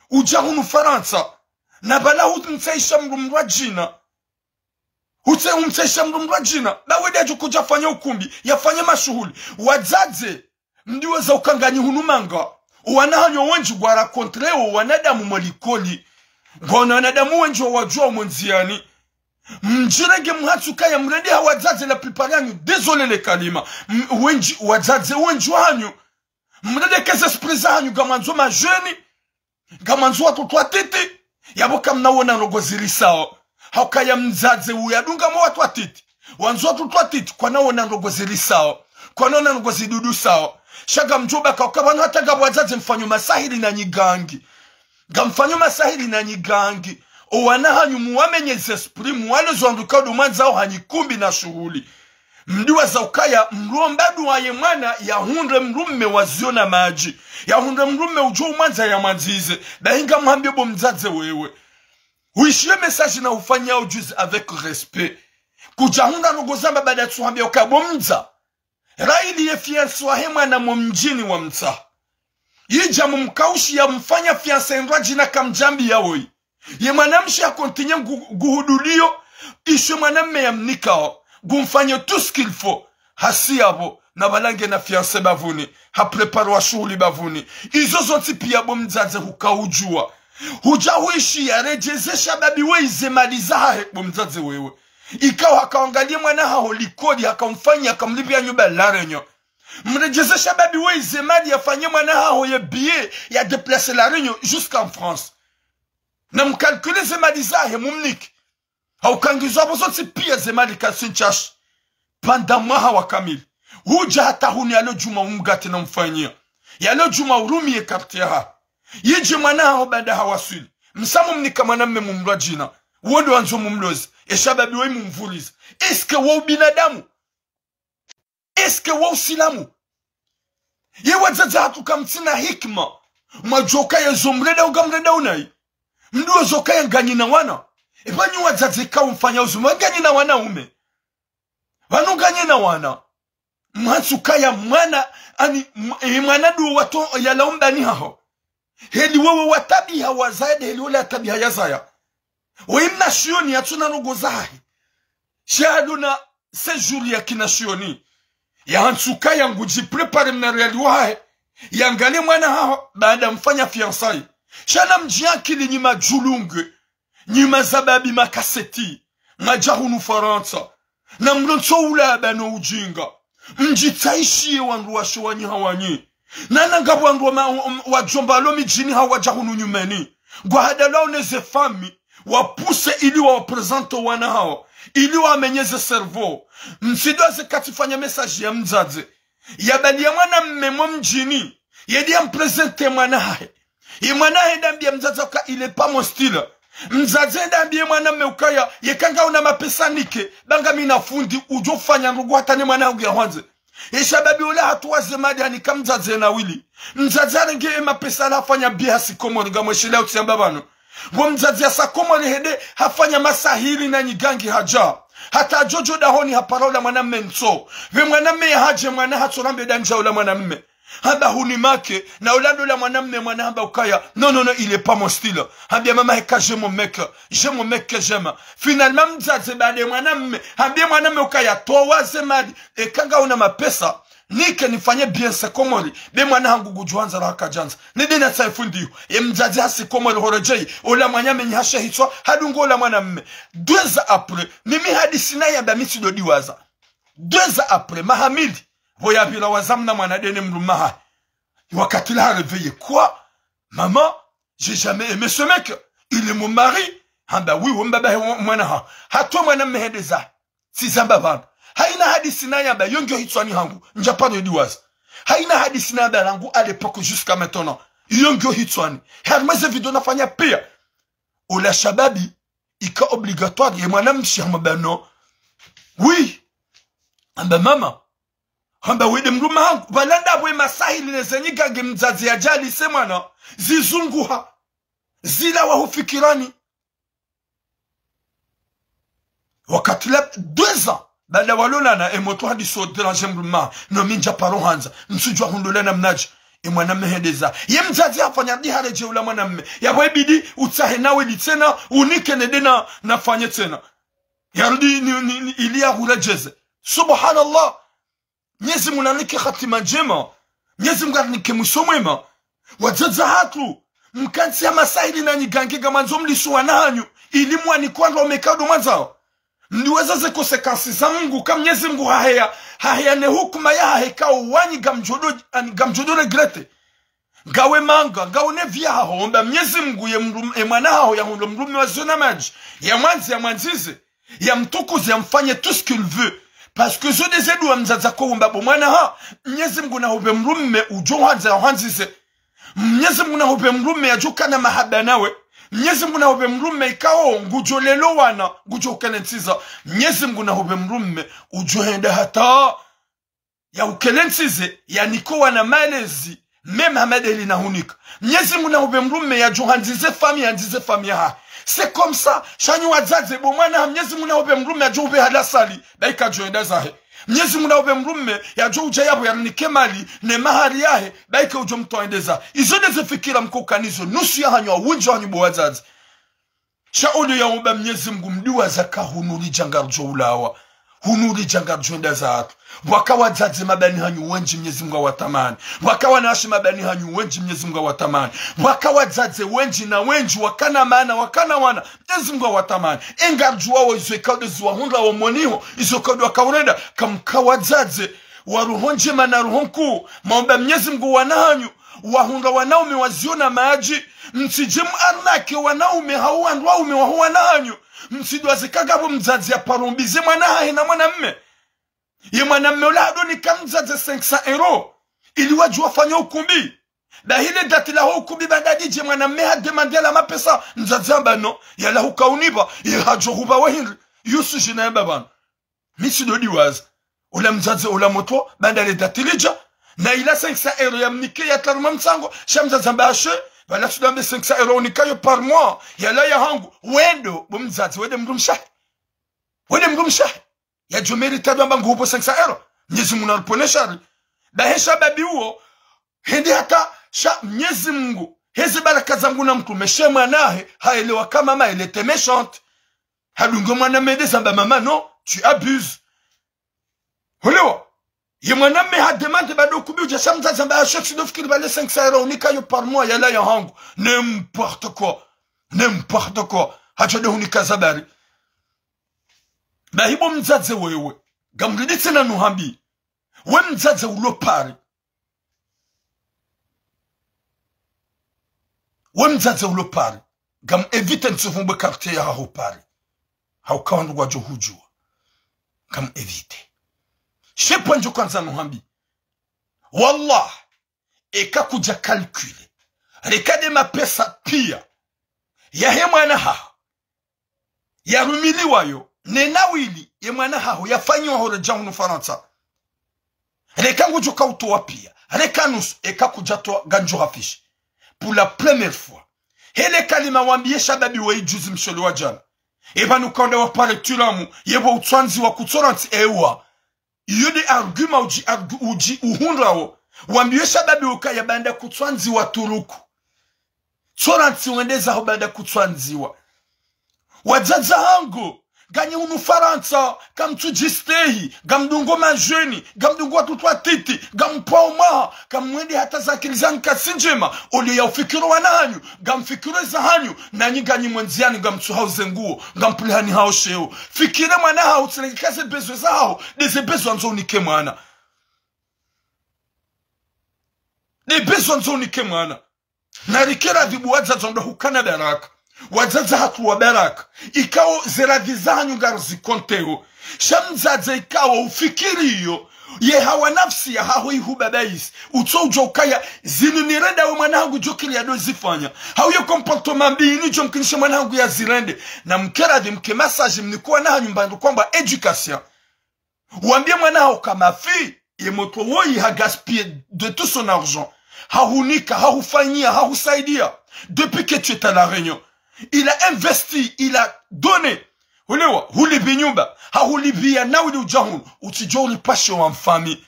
Udja hunu Farantsa. Na pvala humtsahisha mdru mdru adjina. Utse umtsahisha mdru mdru adjina. Ba wede adjo kudja fanya ukumbi. Yafanye mashuhuli. Wadzadze. Mdiweza uka nganyi hunu manga. Owana hanyu wendji ngwa rencontrer wo wanadamu mo likoli. Ngwaona wanadamu wendji wawadjuwa mo ndziyani. Mdjirenge mhatsu kaya mrende ha wadzadze la plupart yanyu. Désolé le kalima. M-, wendji, wadzadze wendji wahanyu. Mrende keze spri zahanyu ngamwandzo ma jeunes. Ngamwandzo watoto watiti, yapvo kamnaona ndrongo zirisao. Haukaya mdzadze uyadunga mo watoto watiti. Wandzo watoto watiti, kwanaona ndrongo zirisao. Kwanaona ndrongo zidudusao. Sha ngamdjo baka uka pvanu hata ngapvo wadzadze mfanyo masahiri na nyigangi. Ngamfanyo masahiri na nyigangi. Owana hanyu muwamenye ze spri, muwaleze wandru kaudu mwandzao hanyi kumbi na shuhuli. Mdiweza ukaya mlomba duwa ye mwana yahundre mdrume wa ziyo na madji. Yahundre mdrume udjo umwandza yamwandzize. Bahi ngamhambio bo mdzadze wewe. Huishiye message na ufanyao juzi avec respect. Kudjahundra ndrongo zamba bada tsuhambia uka bo mdza. Raili ye fiancé wahe mwana mo mdjini wa mtsaha. Yidja mumkaushi ya mfanya fiancé ndrwadjina kamdjambiya woyi. Ye mwanamshe ya continuer ngu-, nguhuduliyo, ishe mwanamme ya mnikao, ngumfanye tout ce qu'il faut. Hasi yapvo, na pvala ngena fiancé bavuni, ha préparer wa shuhuli bavuni. Izo zontsi piya bo mdzadze hukaudjuwa. Hudja huishi ya redjeze shababi we ize mali zahahe bo mdzadze wewe. Ikao hakaungaliye mwana haho likoli, hakaumfanyi, hakamlipviya nyumba La Réunion. Mredjeze shababi we ize mali yafanye mwana haho ye billet ya déplacer La Réunion jusqu'en France. Na mcalculer ze mali zahe mumnike. Hauka ngizo apvo zontsi piya ze mali kasi ntsashi. Pvanda mwaha wa kamili. Hudja hata hunu yalo djuma umgate na umfanyiya. Yalo djuma urumiye carte yahahe. Yidje mwana haho bada hawaswili. Msa mumnika mwanamme mumlwa djina. Wo ndo wandzo mumloze. E shababi we mumvurize. Est-ce que wo ubinadamu? Est-ce que wo usilamu? Ye wadzadze hatru kamtsina hikima. Mwadjoka yezo mrenda uka mrenda unayi. Mdiweza ukaya nganyi na wana. Eba nyi wadzadze ka umfanya uzumu, nganyina wanaume. Pvanu nganyina wana. Mhantsu kaya mwana, ani, m-, e mwana ndo wato yalawa mbani haho. Heli wewe watabiha wazaya, heli wala tabiha yazaya. Oyi mna shioni yatsuna ndrongo zahahe. Sha ndo na séjour ya kina shioni. Yahantsu kaya ngudji préparer mna riali wahahe. Yangalie mwana haho, baada mfanya fiançailles. Sha namdjiakili nyi madjulunge. Nyi mazababi makaseti, mwadja hunu Farantsa, na mlontso ula bano ujinga. Mdjitsaishiye wandru washe wanyi hawanyi. Nana ngapvo wandru wa ma-, wa-, wadjomba lo midjini hawo wadja hunu nyumeni. Ngwahadalwao ne ze famille, wapuse ili wawaprésente wana hawo, ili wamenye ze cerveau. Msidwaze katsifanya message ya mdzadze. Yabaliya mwana mme mo mdjini. Yedi yamprésente mwana hahe. Ye mwana hahe ndambiya mdzadze ka il est pas mon style. Mdzadze ndambiye mwana mme ukaya, yeka ngauna mapesa nike, ba ngami na fundi, udjo fanya ndrongo hata ne mwana hangu yahwandze. Ye shababi ola hatowa ze mali hanika mdzadze na wili. Mdzadze harenge ye mapesa la hafanya biha si Komori ngamwesheleya utsiyamba pvanu. Ngo mdzadze yasa Komori hende hafanya masahiri na nyigangi hadja. Hata djodjo dahoni hapara ola mwana mme ntso. Pve mwana mme yahadje mwana hatsorambe dandja ola mwana mme. Hamba huni make, na ola ndo ola mwana mme mwana hamba ukaya. Non, non, non, il est pas mon style. Hambiya mama heka, j'ai mon mec, j'ai mon mec que j'aime. Finalement mdzadze baada ye mwana mme, hambiye mwana mme ukaya towa ze mali, eka ngauna mapesa. Nike nifanye bien si Komori, be mwana hangu ngudjo handza la hakadjandza. Nidi na saifu ndiyo. Ye mdzadze hasi Komori horedjeyi, ola mwana mme nyi hashe hitswa, hadunga ola mwana mme. Deux ans après, mimi hadisi na yamba mi tsido diwaza. Deux ans après, maha mili, pvo yapvira waza mna mwana ndene mdrume hahe. Wakati la ha réveillé, quoi ? Maman, j'ai jamais aimé ce mec. Il est mon mari. Hamba oui, wo mbaba he mwana ha. Hatowa mwana mme hende zahe. Tsizamba pvanu. Hayina hadisi na yamba, yo ngiyo hitswani hangu. Ndja paro yedi waza. Hayina hadisi na yamba rangu à l'époque jusqu'à maintenant. Yo ngiyo hitswani. Harumwa ze video nafanya piya. Ola shababi, ika obligatoire, ye mwana mshe hamba non. Oui. Hamba mama. Hamba wende mdrume hangu. Pvala ndapvo ye masahili ne ze nyigangi mdzadze yadjalise mwana. Zizunguha. Zilawa hufikirani. Wakati la deux ans, baada walolana, e motro hadi so déranger mdrume. Non, mi ndja paro handza, msudjuwa hundrola namnadje. E mwana mme hende zahe. Ye mdzadze hafanya ndi haredjeyi ola mwana mme. Yapvo ibidi, utsahe nawe ndi tsena, unike nende na, nafanye tsena. Yarudi ni, ni, ni, ili yahuredjeze. Subhanallah. Mnyezi Mungu nanike hatima ndjema. Mnyezi Mungu arinike mwiso mwema. Wadzadze hatru, mkantsi ya masahili na nyigangi ngamwandzo mlisu wana hanyu, ili mwanikwe wandru waume kado mwandzao. Mdiwaza ze conséquences za Mungu, ka Mnyezi Mungu haheya, haheya ne hukuma yahahe ka wanyi ngamdjodo, ani ngamdjodo regretter. Ngawe manga, ngawe ne vie yahaho, omba Mnyezi Mungu ye mdrum-, ye mwana haho yahundre mdrume wa ziyo na madji, yamwandze, yamwandzize, yamtukuze, yamfanye tout ce qu'il veut. Parce que zo nde ze dua mdzadze ako umba bo mwana ha, Mnyezi Mungu nahupve mdrume udjo hwandza yahwandzize. Mnyezi Mungu nahupve mdrume yadjo kana mahaba nawe. Mnyezi Mungu nahupve mdrume ikao ngudjo lelo wana, ngudjo ukelentsiza. Mnyezi Mungu nahupve mdrume udjo henda hata ya ukelentsize, yanike wana malezi mema hama ndeli nahunika. Mnyezi Mungu nahupve mdrume yadjo handzize famille, yandzize famille yahahe. C'est comme ça, sha nyi wadzadze, bo mwana ha Mnyezi Mungu nahupve mdrume yadjo hupve halasali, ba ika djo henda zahe. Mnyezi Mungu nahupve mdrume yadjo udja yapvo yarinike mali ne mahari yahe, ba ika udjo mtowa hende zahe. Izo nde ze fikira mkokanazo, nusu yahanyu, wendji wahanyu bo wadzadze. Sha olio yaomba Mnyezi Mungu mdiwaza ka hunu ridja ngaridjo ulawa. Hunu ridja ngaridjo enda zahatru. Pvwaka wadzadze mabani hanyu wendji Mnyezi Mungu awatamani. Pvwaka wanawashe mabani hanyu wendji Mnyezi Mungu awatamani. Pvwaka wadzadze wendji na wendji wakana maana, wakana wana, Mnyezi Mungu awatamani. E ngaridjuwao izo ikao nde ziwahundra womoniho, izo ikao nde wakaurenda, kamka wadzadze wa roho ndjema na roho nkuu, maomba Mnyezi Mungu wana hanyu, wahundra wanaume wa ziyo na madji, mtsidje muarnaquer wanaume hau wandru waume waho wana hanyu, mtsidwaze ka ngapvo mdzadze yaparombize mwana hahe na mwana mme. Ye mwana mme ola hadonika mdzadze cinq cents euros, ili wadje wafanye ukumbi. Bahi le date laho ukumbi, baanda lidje mwana mme hademande yala mapesa, mdzadze hamba non, yala hukaunipva, ye hadjo hupva wehindri, yo sujet nayamba pvanu. Mi tsido diwaza. Ola mdzadze, ola motro, baanda le date lidja, na ila cinq cents euros yamnike yatraruma mtsango, sha mdzadze hamba ashe, Pvala tsu dambe cinq cents euros unikayo par mois, yalawa hangu. Wendo, bo mdzadze, wende mdrumshe. Wende mdrumshe. Yadjo mérité amba nguhubo cinq cents euros. Mnyezi Mungu naripvonese shari. Ba he shababi uwo, hende hata sha Mnyezi Mungu, heze baraka zangu na mtrume, she mwana hahe, haelewa kama ma elle était méchante. Hadunge mwana mme nde zamba mama, non, tu abuses. Hulewa. Ye mwana mme ha demandé bado kubi udja sha mdzadze amba asho tsi ndo fikiri pvale cinq cents euros unikayo par mois yalawa hangu. N'importe quoi. N'importe quoi. Hadjo de hunika zabari. Ba hibo mdzadze wewe. Ngamridi tsena nuhambi. We mdzadze ulo Paris. We mdzadze ulo Paris. Ngam évité ntsuvumbe quartier ya haho Paris. Hauka wandru wadjo hudjuwa. Ngam évité. She pvandjo kwandza nuhambi. Wallah, eka kudja calculer. Reka nde mapesa piya. Yahe mwana haho. Yarumiliwayo, ne nawili, ye mwana haho, yafanyiwa ho redja hunu Farantsa. Reka ngudjo kautowa piya, reka nusu, eka kudja towa ngandjo hafishi. Pour la première fois. Hele kalima wambiye shababi weyi juzi mshele wa djana. Eba nukanda wa pare tulamu, yebo utswandziwa kutsorantsi ewa. Iyo nde argument udji, argu-, udji uhundrawo. Wambiwe shababi ukaya baanda kutsandziwa turuku. Tsorantsi wende zaho baanda kutsandziwa. Wadzadze hangu, nganyi hunu Farantsa, kamtsudjistehi, ngamdungo madjeni, ngamdungo watoto watiti, ngampvao mwaha, kamwende hata zakili zanyu kazitsi ndjema, olio ya ufikiro wana hanyu, ngamfikiro za hanyu, nanyi nganyi mwendziani, ngamtsuhao ze nguo, ngampvulihani hao sheo. Fikire mwana haho, tsilenge ka ze besoin za haho, nde ze besoin ndzo unike mwana. Nde besoin ndzo unike mwana. Narike radhi bo wadzadze ndo hukana baraka. Wadzadze hatru wa baraka. Ikao ze radhi za hanyu ngarizikonteho. Sha mdzadze ikao ufikiriyo. Ye hawa nafsi ya haho ihubabaisi. Utso udjo ukaya zinu nirenda we mwana hangu djo kiri yado zifanya. Hau ye comportement mbi ini djo mkinishe mwana hangu yazirende. Namke radhi mke massage mnike wana hanyu mbandru kwamba éducation. Wambiye mwana haho kama fi, ye motro woyi ha gaspillé de tout son argent. Hahunika, hahufanyia, hahusaidia. Depuis que tu es à La Réunion. Il a investi, il a donné. Hulewa, hulipvi nyumba, hahulipvia nawili udja hunu, utsidjo ulipvashe wa mfami.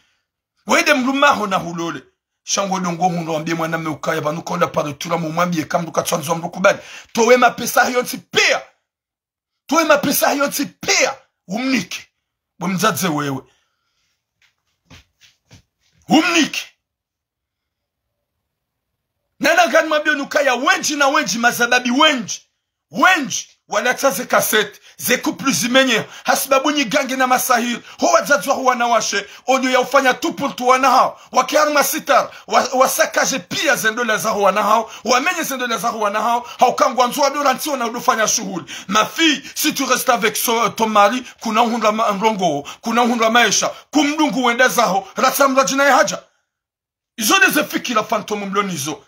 Wende mdrume haho nahulole. Sha ngo dongo hunu wambiye mwana mme ukaya pvanu konda pare tulamu mwambiye kamdru katsandziwa mdru kubali. Towe mapesa hayo ntsi piya. Towe mapesa hayo ntsi piya, umnike. Bo mdzadze wewe. Umnike. Nana ngani mabio nukaya wendji na wendji, mazababi wendji. Wendji, walatsa ze cassette, ze couple zimenye, hasibabu nyigangi na masahiri, ho wadzadze waho wanawashe, olio ya ufanya tout pour tout wana haho. Wake harumwa sitara, wa, wasakaje piya ze ndola zaho wana haho, wamenye ze ndola zaho wana haho, hauka ngwandzo wado rantsi wana udo fanya shuhuli. Ma fille, si tu restes avec so-, ton mari, kuna uhundra ma-, ndrongoo, kuna uhundra maesha, kumdungu wenda zaho, ratsa mradji naye hadja. Izo nde ze fikira fantôme mlo nizo.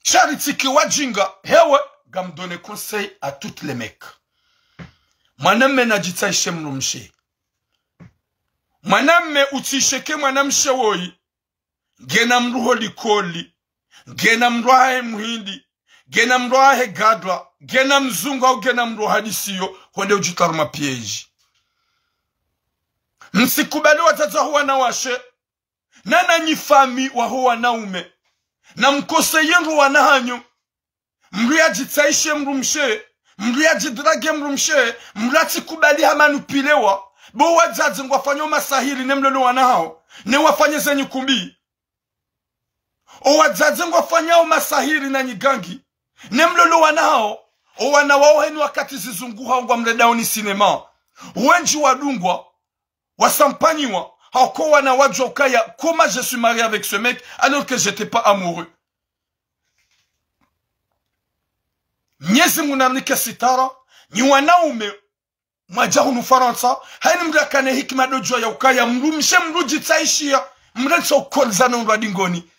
Sha ritsike wadjinga, hewe, ngam donner conseil à toutes les mecs. Mwana mme nadjitsaishe mdrumshe. Mwana mme utsisheke mwana mshe woyi. Ngena mdru ho likoli. Ngena mdru wahahe muhindi. Ngena mdru wahahe gadra. Ngena mzungu au ngena mdru hadisiyo. Hwende udjitwara ma piège. Msikubali wadzadze waho wanawashe. Nana nyi fami waho wanaume. Namkoseye ndro wana hanyu. Mdru yadjitsaishe mdrumshe, mdru yadjidrage mdrumshe, mdru yatsikubali hamanipulewa. Bo wadzadze ngwafanyao masahiri ne mlolo wana hawo, ne wafanye zenyi kumbi. O wadzadze ngwafanyao masahiri na nyigangi, ne mlolo wana hawo, o wana wawo heni wakati zizunguha ngwamredao ni cinéma. Wendji wadungwa, wasampanyiwa, hauka wana wadjua ukaya, comment je suis marié avec ce mec alors que j'étais pas amoureux. Mnyezi Mungu narinike sitara, nyi wanaume, mwadja hunu Farantsa, hayini mdru yakane hikima dodjua ya ukaya, mdrumshe mdru djitsaishiya, mdru ntsa ukoliza no mdru wa dingoni.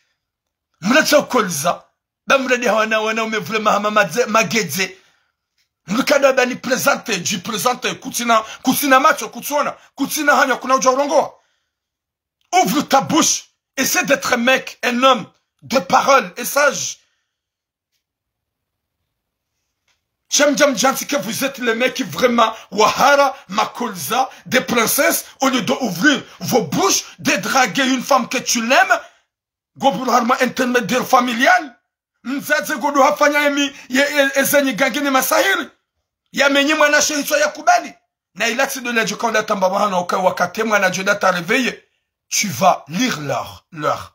Mdru ntsa ukoliza. Ba mdru nde hawana, wanaume vraiment hama madze, magedze. Mdru kada ba ni présenter, dji présenter, kutsina, kutsina matso, kutsona, kutsina hanywa, kuna udjua urongowa. Ouvre ta bouche. Essayez d'être un mec, un homme de parole et sage. J'aime, j'aime, j'aime ce que vous êtes les mecs vraiment, wahara, makolza, des princesses, au lieu d'ouvrir vos bouches, de draguer une femme que tu l'aimes, gobul harma intermédiaire familial, mdzadze godo hafanya emi, ye, ye, ezenyi gangi ne masahiri, ya menye mwana shehitswa ya kubali. Na ila tsi ndo ladjo kaunda tamba bahana uka wakati mwana djo da ta réveiller, tu vas lire leur, leur.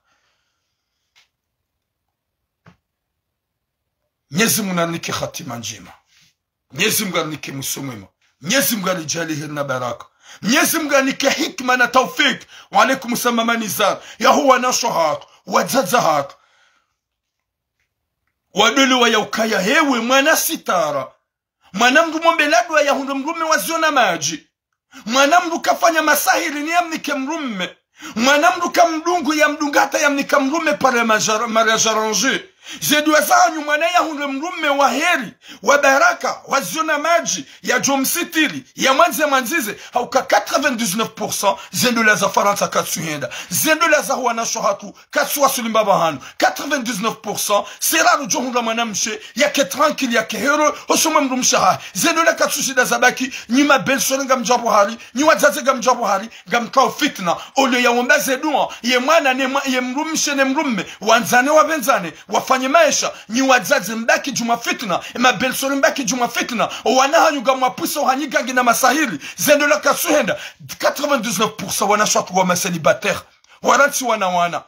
Mnyezi Mungu narinike hatima ndjema. Mnyezi Mungu arinike mwiso mwema. Mnyezi Mungu aridjaanlie heri na baraka. Mnyezi Mungu arinike hikima na taufik. Wa alaikum salam Mama Nizar. Yaho wanashe hatru, wadzadze hatru. Wadole wa ya ukaya hewe mwana sitara. Mwana mndru mombe ladwa yahundre mdrume wa ziona madji. Mwana mndru kafanya masahiri ni yamnike mdrume. Mwana mndru kamdungu yamdunga hata yamnika mdrume par mariage, mariage arrangé. Ze dua zahanyu mwana yahundre mdrume wa heri, wa baraka, wa ziona madji, yadjo msitiri, yamwandze mwandzize, hauka quatre-vingt-dix-neuf pour cent, ze ndola za Farantsa katsuhenda. Ze ndola zaho wanashe hatru, katsuwasuli mbapvi hanu. Quatre-vingt-dix-neuf pour cent, c'est rare udjo hundra mwanamshe, yake tranquille, yake heureux, hosoni mwa mdrumshe hahe. Ze ndola katsushinda zabaki, nyi ma belle-sœur ngamdjapvo hari, nyi wadzadze ngamdjapvo hari, ngamkao fitna. Au lieu ya womba ze dua, ye mwana ne mwa-, ye mdrumshe ne mdrume, wandzane wapvendzane, wafanye maesha, nyi wadzadze mbaki djumwa fitna, e ma belle-sœur mbaki djumwa fitna, o wana hanyu ngamwapvisa ohanyi gangi na masahiri, ze ndola katsuhenda, quatre-vingt-dix-neuf pour cent wanashe hatru wa ma célibataires. Warantsi wana wana.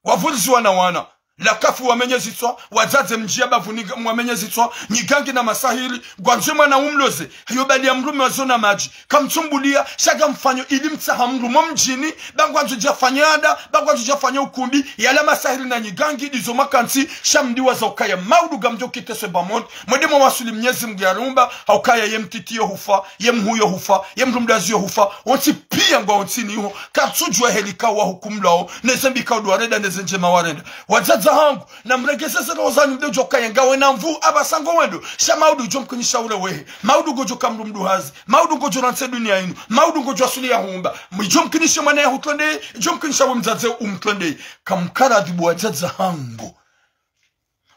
Wavurizi wana wana. La kafu wamenye zitswa, wadzadze mdjiya bapvuni mwamenye zitswa, nyi gangi na masahiri, ngwandzo mwana umloze, yo bali ya mdrume wa ziona madji, kamtsumbuliya, sha ngamfanyo ili mtsaha mdru mo mdjini, ba ngwandzo djafanya ada, ba ngwandzo djafanya ukumbi, yala masahiri na nyi gangi, ndizo makantsi, sha mdiwaza ukaya maudu ngamdjo kite se bas monde, mwende mwawasuli Mnyezi Mungu yariumba, haukaya ye mtiti yo hufa, ye mhuu yo hufa, ye mdru mdzadze yo hufa, wontsi piya ngwao ntsini iho, katsudjuwa heli kawahukumulwao, ne zembi kaudjo warenda, ne zendjema warenda. Wadzadze hangu, namregeze ze roho zanyu mdodjo kaya ngawe na nvuu, apvasa ngwendo, sha maudu udjo mkinisha ule wehe, maudu ngodjo ka mdru mduhazi, maudu ngodjo rantse duniya inu, maudu ngodjo asuli ya humba, mdjo mkinishe mwana ya hutrende, djo mkinisha we mdzadze umtrende, kamkaradhibu wadzadze hangu.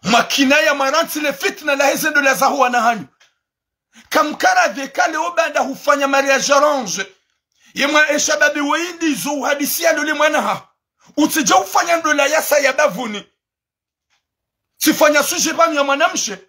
Mwakinaya mwarantsi le fitna lahe ze ndola zaho wana hanyu. Kamkaradhi kale o baanda hufanya mariage arrangé. Ye mwa eshababi weyi ndizo uhadisiya lole mwana haho. Utsidja ufanya ndola yasa ya bapvuni. Tsifanya sujet pvanu ya mwanamshe.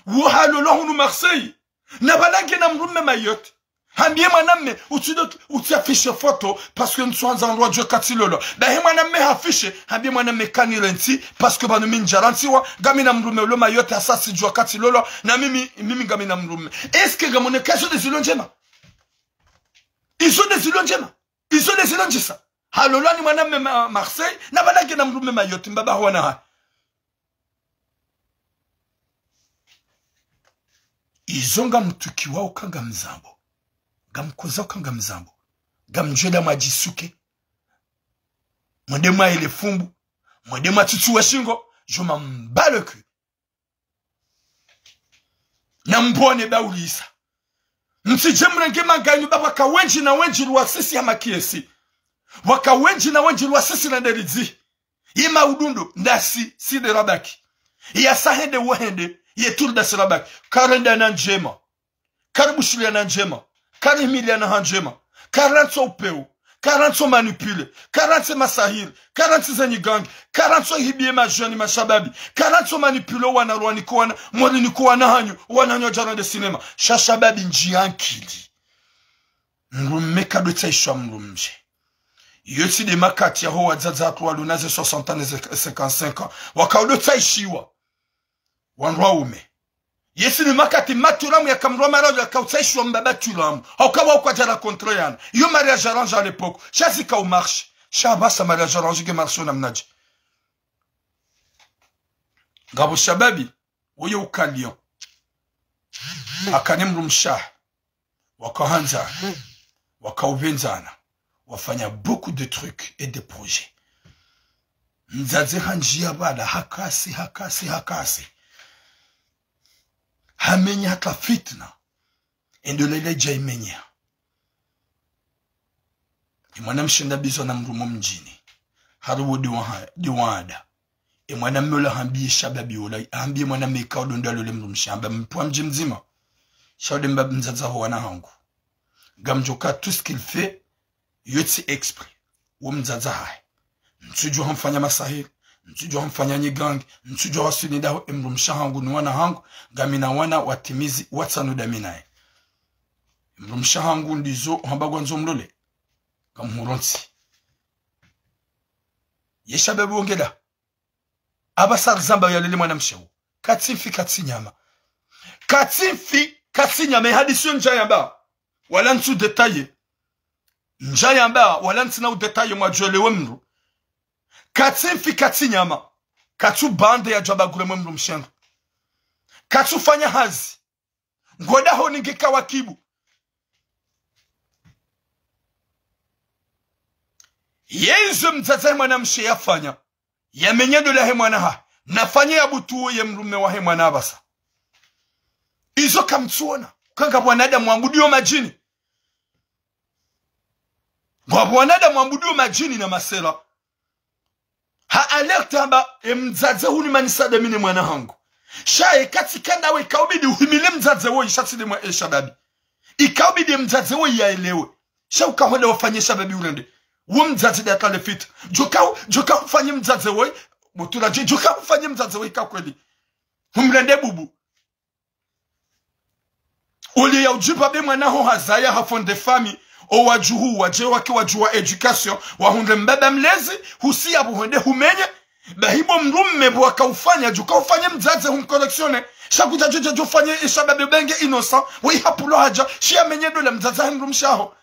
Wo halolwa hunu Marseille. Na pvala nge na mdrume Mayotte. Hambiye mwanamme, utsi do-, utsi affiche photo, parce que ntsuandza wandru wadjuwe katsi lolwa. Bahi mwanamme haffiche, hambiye mwanamme kanirantsi, parce que pvanu mi ndjarantsiwa, ngami na mdrume ulo Mayotte hasa tsidjuwa katsi lolwa, na mimi, mimi ngami na mdrume. Est-ce que ngamwone ka izo nde zilo ndjema? Izo nde zilo ndjema? Izo nde zilo ndjisa? Halolwa ni mwanamme ma-, Marseille, na pvala nge na mdrume Mayotte, mbaba ho wana hahe. Izo ngamtukiwa uka ngamzambo. Ngamkoza uka ngamzambo. Ngamdjwela mwadjisuke. Mwende mwaile fumbu. Mwende mwatsutsuwe shingo. Je m'en bats le cul. Na mbone ba ulisa. Mtsidje mrenge manga inu ba waka wendji na wendji lwasisi ha makiesi. Waka wendji na wendji lwasisi na nderizi. Ye maudu ndo, ndasi, si nde rabaki. Yasa hende wo hende, ye turu ndasi rabaki. Karenda na ndjema. Karibushiliya na ndjema. Karihimiliya na ha ndjema. Karantso upeu. Karantso manipulé. Karantsi masahiri. Karantsi zenyi gangi. Karantso hibiye majeunes mashababi. Karantso manipulé wana rwaniko wana, mwariniko wana hanyu, wana hanyu wadjarende cinéma. Sha shababi ndjiya nkili. Mdrume kadotsaishwa mdrumshe. Iyo tsi nde makati yaho wadzadze hatru waluna ze soixante ans, ze cinquante-cinq ans. Wakaudotsaishiwa. Wandru waume. Yesi ni makati maturamu yaka mdru wa mararu yakautsaishiwa mbaba turamu. Hauka wao kwadja rencontré yana. Iyo mariage arrangé à l'époque. Sha zika umarché. Sha apvasa mariage arrangé nge marché namnadje. Ngapvo shababi, woye uka Lyon. Akane mdrumshe wahe. Wakahandza, wakaupvendzana, wafanya beaucoup de trucs et de projets. Mdzadze handjiya pvala, hakasi, hakasi, hakasi. Hamenya hata fitna. Endo lela idja imenya. Ye mwanamshe ndabizwa na mdru mo mdjini. Hari wo de wahaya, de wahada. E mwanamme ola hambiye shababi ola, hambiye mwanamme ikao ndo ndo alole mdrumshe, hamba mpwa mdji mdzima. Sha wo de mba mdzadze ho wana hangu. Ngamdjo ka tout ce qu'il fait, yo tsi exprès. Wo mdzadze hahe. Ntsudjo hamfanya masahiri, ntsudjo hamfanya nyigangi, ntsudjo waswili ndaho, e mdrumshe hangu ni wana hangu, ngamina wana watimizi, watsanu dami naye. E mdrumshe hangu ndizo hamba ngwandzo mlole. Ngamhurontsi. Ye shababi wo ngeda. Apvasa rizamba yalele mwanamshe wo. Katsi mfi, katsi nyama. Katsi mfi, katsi nyama. Ye hadisi yo ndja yamba. Wala ntsu détailler. Ndja yamba, wala ntsina u détailler mwadjo elewe mdru. Katsi mfi, katsi nyama. Katsu bande ya djwaba gure mwe mdrumshe ndru. Katsu fanya hazi. Ngo dahoni nge kawakibu. Ye izo mdzadze he mwanamshe yafanya. Yamenye ndo lahe mwana ha. Nafanye ya butu ye mdrume wahe mwana apvasa. Izo kamtsuona. Kanga wanadamu waabudu yo madjini. Ngo wanadamu waabudu yo madjini na masela. Ha alerte hamba, e mdzadze huni manisa de mi ne mwana hangu. Sha ye katsi kanda we ikaubidi uhimile mdzadze wo isha tsi de mwa e shababi. Ikaubidi e mdzadze wo yaelewe. Sha uka hwenda wafanye shababi urende. Wo mdzadze de atale fita. Djoka, djoka ufanye mdzadze wo. Butula dje, djoka ufanye mdzadze wo ika kweli. Humrende bubu. Uli ya udjiba be mwana ho hazaya ha fond de famille, o wadjuhu, wadje wake wadjuwa éducation, wahundre mbaba mlezi, husiya buhwende humenye, bahi bo mdrume bo waka ufanya, djuka ufanye mdzadze humcorrectionner, sha kudja djo djo djo fanye ishababi benge innocent, we ihapulo hadja, shi yamenye ndo la mdzadze he mdrumshe haho.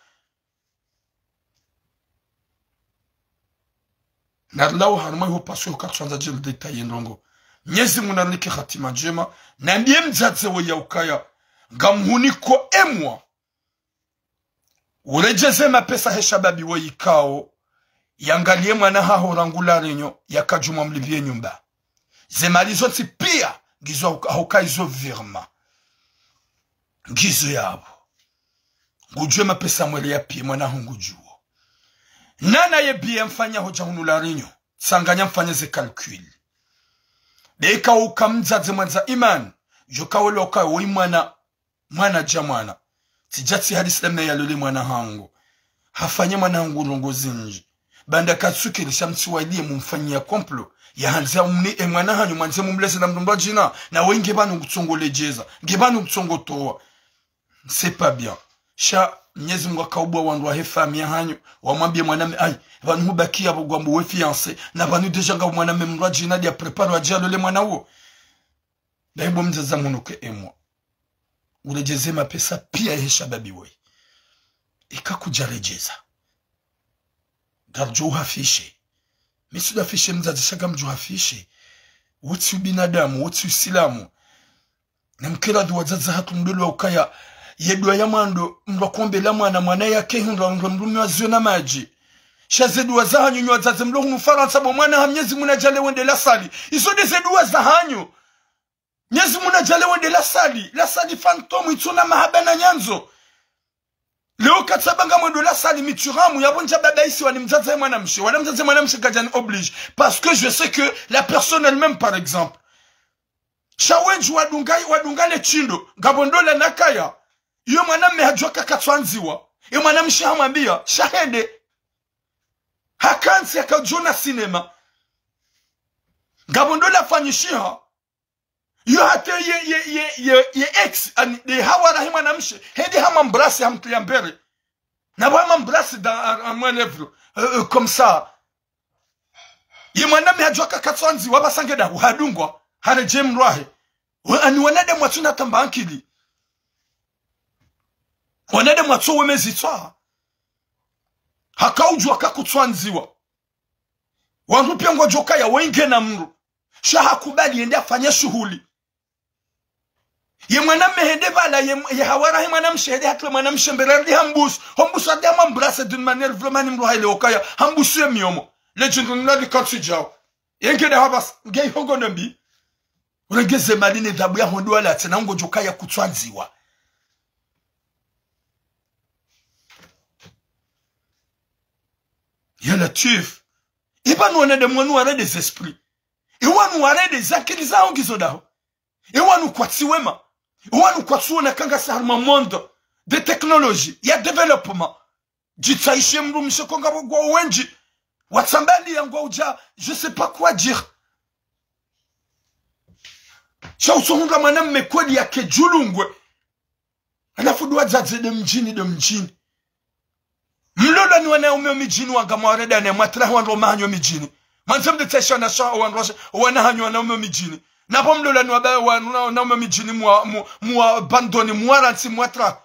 Narilawo harumwa iho paso iho katsuandza djeli détailler ndrongo. Mnyezi Mungu narinike hatima ndjema, nambiye mdzadze wo ya ukaya, ngamhuniko emwa. Uredjeze mapesa he shababi wo ikao, yangaliye mwana haho rangu la rinyo, yakadjuma mlipviye nyumba. Ze mali zontsi piya, ngizo ahuka izo virement. Ngizo yapvo. Ngudjuwe mapesa mwele ya piye mwana ho ngudjuwo. Nana ye biye mfanya hodja hunu la rinyo. Tsanganya mfanye ze calcul. Beka uka mdzadze mwandza imani. Djoka wele uka woyi mwana, mwana dja mwana. Tsidja tsi hadisi lamna yalole mwana hangu. Hafanye mwana hangu ndrongo zindji. Banda katsukiri sha mtsiwaliye mumfanyiya complot. Yahandza mni e mwana hanyu mwandze mumleze na mdru mdrwadjina. Na we nge pvanu ngutsongo ledjeza. Nge pvanu ngutsongo towa. C'est pas bien. Sha, Mnyezi Mungu akaubwa wandru wahe famiyi hanyu. Wamwambiye mwanamme, ayi, pvanu hubakiya pvo ngwambo we fiancé. Na pvanu déjà nga mwanamme mdrwadjina dia préparé wadje alole mwana wo. Daibo mdzadze mhunuke emwa. Uredjeze mapesa piya ehe shababi woyi. Ika kudjaredjeza. Ngaridjo uhafishe. Mi tsi udjafishe mdzadze sha ngamdjo uhafishe. Wo tsi ubinadamu, wo tsi usilamu. Namkera dua wadzadze hatru mdolwa ukaya. Ye dua ya mwando, mdru akombe la mwana, mwana yake hundra, hundra mdrume wa ziyo na madji. Sha ze dua za hanyu nyi wadzadze mdro hunu Farantsa bo mwana ha Mnyezi Mungu nadjale wende la salle. Izo nde ze dua za hanyu. Mnyezi Mungu nadjale wende la salle, la salle fantôme, itsuna mahaba na nyandzo. Leo katsamba ngamwendo la salle mituramu, yapvo ndja baba isiwa ni mdzadze mwanamshe, wala mdzadze mwanamshe kadjani obligé. Parce que je sais que la personne elle-même, par exemple. Sha wendji wadunga, wadunga le shindo, ngapvo ndola nakaya. Iyo mwanamme hadjuwa ka katsuandziwa. Iyo mwanamshe hamwambiya, sha hende. Hakantsi yakadjona cinéma. Ngapvo ndola fanyishiha. Yo hata ye, ye, ye, ye, ye ex, ani, de hawara he mwanamshe, hende hamwembrasser hamtriya mbere. Na pvo hamwembrasser dans, à, à mes lèvres, euh, euh, comme ça. Ye mwanamme hadjuwa ka katsuandziwa, pvasa nge dahu, hadungwa, haredjeyi mdru wahe. We, ani wanadamu watsuna tamba ankili. Wanadamu watso wemezitswa. Haka udjuwa ka kutsuandziwa. Wandru piya ngwadjo kaya wenge na mdru. Sha hakubali yende afanye shuhuli. Ye mwanamme hende pvala, ye, ye hawara he mwanamshe, hende hatule mwanamshe mbere, hende hambusu. Hambusu hende hamwembrasser d'une manière vraiment ni mdru haile okaya. Hambusu ye miyomo. Le djindru nina likantsi djawo. Yenge daho pvasa, nge ihongo ne mbi. Urenge ze mali ne dhahabu ya hondo wala tsena ngodjo kaya kutsuandziwa. Ya Latwif. Ibe Pvanu wanadamu wanu ware des esprits. Ewanu ware des akili zawo ngizo daho. Ewanu kwatsi wema. Ewanu kwatsuona ka ngasi harumwa monde de technologie, ya développement. Djitsahishe mdrumshe ko ngapvo ngwao wendji. Watsambaliya ngwaudja, je sais pas quoi dire. Sha utsohundra mwanamme kweli yake djulungwe. Halafu ndo wadzadze nde mdjini, nde mdjini. Mlolwa ni wanaume wo midjini wanga mwaredane, mwatrahi wandru mahanyu wo midjini. Mwandze mdetsahisha na sha wandru washe, wana hanyu wanaume wo midjini. Napvo mlolwa ni waba-, wana-, wanaume wo midjini mwa, mwa, mwa abandonné, mwarantsi, mwatrahi.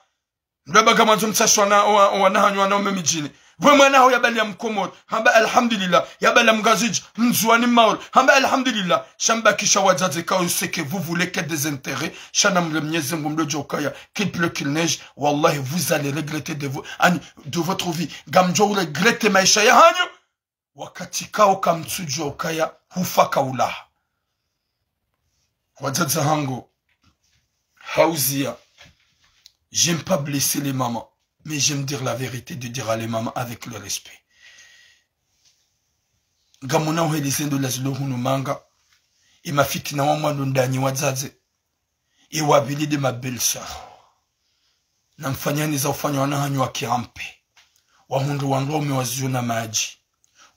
Mdru abaka mwandzo mtsashe wana, wa-, wana hanyu wanaume wo midjini. Pvwe mwana haho yabaliya Mkomori, hamba alhamdulillah, yabaliya Mngazidja, Mndzuwani, Mmaore, hamba alhamdulillah, sha mbakisha wadzadze ka ce que vous voulez que des intérêts, sha namre Mnyezi Mngu mdodjo ukaya, qu'il pleut, qu'il neige, wallahi, vous allez regretter de vo-, ani, de votre vie. Ngamdjo uregretter maesha yahanyu, wakati kao kamtsudjuwa ukaya hufa kaulaha. Wadzadze hangu, hauziya, j'aime pas blesser les mamans, mais j'aime dire la vérité, de dire à les mamans avec le respect. Ngamwona uheli zendo lazilo hunu manga, emafitina wa mwando ndanyi wadzadze, ewapvili nde ma belle-sœur. Namfanyani za ufanya wana hanyu wake ampe. Wahundre wandru waume waziyo na madji.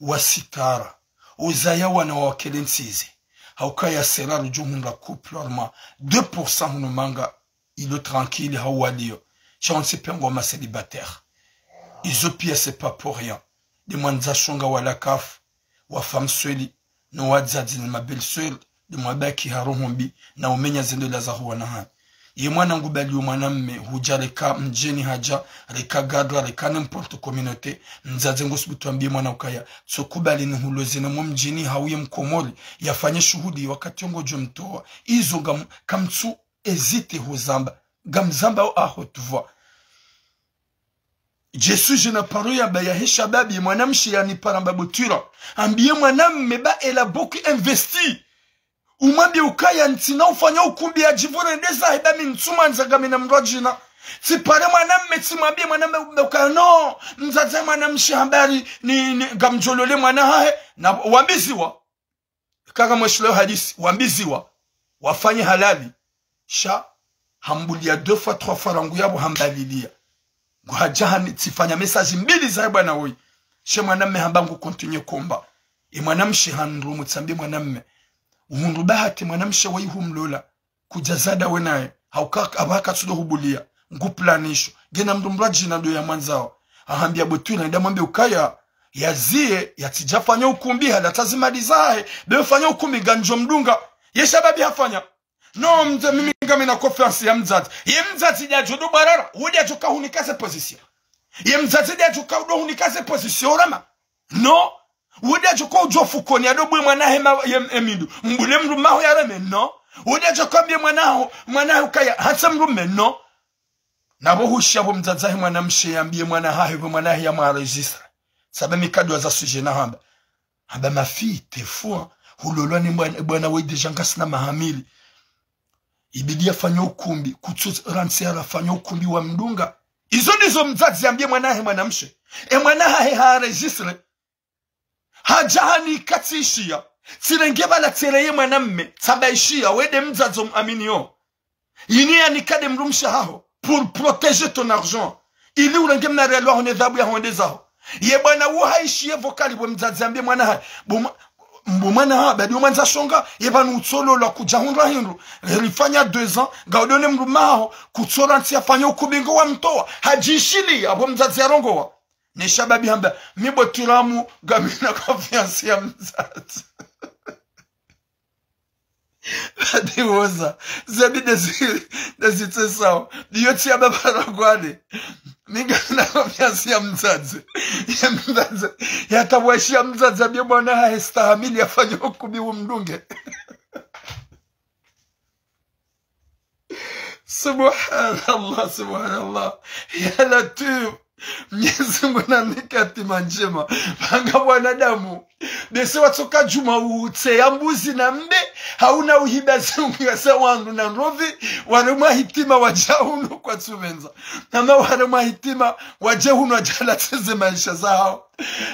Wasitara. Uzaya wana wawakele ntsize. Haukaya sera rudjo hundra couple harumwa deux pour cent hunu manga ilo tranquille hau waliyo. Sha wontsi pia ngwao ma célibataire. Izo pia c'est pas pour rien. Nde mwandza shonga wala kafu, wa femme seule, no wadzadze ne ma belle-sœur, nde mwabaki ha roho mbi, na umenya zendo laza huwana hanyu. Ye mwana ngubaliyo mwanamme, hudja reka mdjeni hadja, reka gadra, reka n'importe communauté, mdzadze ngosubutu ambie mwana ukaya, tsokubali nihuloze ne mwo mdjini hauye Mkomori, yafanye shuhuli wakati yo ngodjo mtowa. Izo ngam-, kamtsu hésiter huzamba. Ngamzambao à haute voix. Je suis jeune parent yamba yahe shababi, mwanamshe yanipara mba botwira. Ambie mwanamme ba elle a beaucoup investi. Umwambie ukaya ntsina ufanya ukumbi yadjivure nde zahe ba mi ntsumwandza ngami na mdru wadjina. Tsipare mwanamme tsimwambie mwanamme ukaya no. Mdzadze mwanamshe hambari ni, ni, ngamdjolole mwana hahe. Na wambiziwa. Kaka mweshilo hadisi, wambiziwa, wafanye halali. Sha, hambuliya deux fois, trois fois rangu yapvo hambalilia. Nguhadja hani tsifanya message mbili zahe bwana woyi. She mwanamme hamba ngu continuer combat. E mwanamshe hanru mutsambe mwanamme. Uhundru bahati mwanamshe woyi humlola. Kudja zada we naye, hauka, hauka katsudo hubulia, ngu planisho, ngena mdru mdru wadjina ndo yamwandzao. Ahambia botwira, nda mwambe ukaya, yaziye, yatsidja fanya ukumbi, hala tazimali zahe, be fanya ukumbi ngamdjo mdunga. Ye shababi hafanya. No, mze, mimi ngami na confiance ya mdzadze. Ye mdzadze ndjadjo do barara, wudi yadjo ka hunika ze position. Ye mdzadze ndjadjo ka udo hunika ze position, urama. No, wudi yadjo ka udjo fukoni yado bwe mwana hahe ma-, ye, emindru. Mbule mdru maho yareme, no. Wudi yadjo ka ambie mwana haho, mwana hahe ukaya, hatse mdrume, no. Napvo hushiya pvo mdzadze hahe mwanamshe yambie mwana hahe, pvo mwana hahe yamwa enregistré. Sabe mi kadwa za sujet na hamba. Hamba ma fille, t'es fou, hein. Hulolwa ni bwana, bwana we déjà ngasina maha mili. Ibidi yafanye ukumbi, kutsu rantsi yala fanye ukumbi wa mdunga. Izo ndizo mdzadze yambie mwana hahe mwanamshe. E mwana hahe ha enregistré. Hadja hani katsishiya. Tsirenge bala tsireye mwanamme. Tsamba ishiya. Wende mdzadze omuaminiyo. Ini yanika nde mdrumshe haho. Pour protéger ton argent. Ili urenge mna réel waho ne dhahabu yaho nde zaho. Ye bwana uwo haishiye vocal bwe mdzadze ambie mwana hahe. Bwe mwa-, mbo mwana haho, badi umwandza shonga. Ye pvanu utsololwa kudja hundra hindru. Rifanya deux ans. Ngaudone mdrume haho. Kutsorantsi yafanye ukumbi ngo wamtowa. Hadjishiliya. Apvo mdzadze yarongowa. Ne shababi hamba, mi botwira mu, ngamina confiance ya mdzadze. Badi woza, zebi ndezi, ndezi tsesao. Ndiyo tsi ya baba ragwane. Mi ngamina confiance ya mdzadze. Ya mdzadze. Yatawashiya mdzadze ambie mwana hahe stahamili yafanye ukumbi umdunge. Subhanallah, subhanallah. Ya Latwif. Mnyezi Mngu nanike hatima ndjema. Pvanga wanadamu. Bese watsoka djuma utse ya mbuzi na mbe. Hauna uhiba zungu ya sa wandru na ndrovi. Waremwa hitima wadja hunu kwatsupvendza. Nama waremwa hitima wadje hunu wadjala tseze maesha zahawo.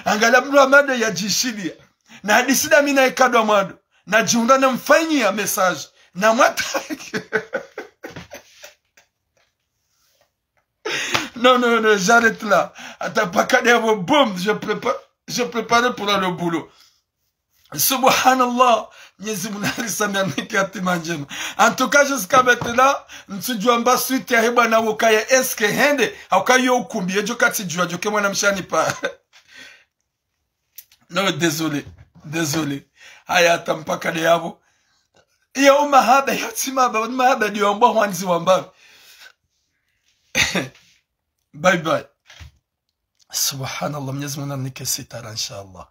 Angalia mdru amade yadjishiliya. Na hadisi dami na ikadwa mwando. Na djihundra na mfanyiya message. Na mwata. Non, non, non, j'arrête là. Hata mpaka ndeyapvo, boum, je prépare, je prépare pour le boulot. Subhanallah. Mnyezi Mungu narisamehe, anike hatima ndjema. En tout cas, jusqu'à maintenant, ntsudjuwa mba suite yahe bwana wo kaya est-ce que hende, hauka yo ukumbi, yedjo katsidjuwa, djoke mwana mshe hanipara. Non, désolé. Désolé. Haya, hata mpaka ndeyapvo. Iyo umahaba, iyo tsi mahaba, mahaba ndiyo wambwa hwandzi wambapvi. Bye bye. Subhanallah, Mnyezi Mungu nanike sitara, inshallah.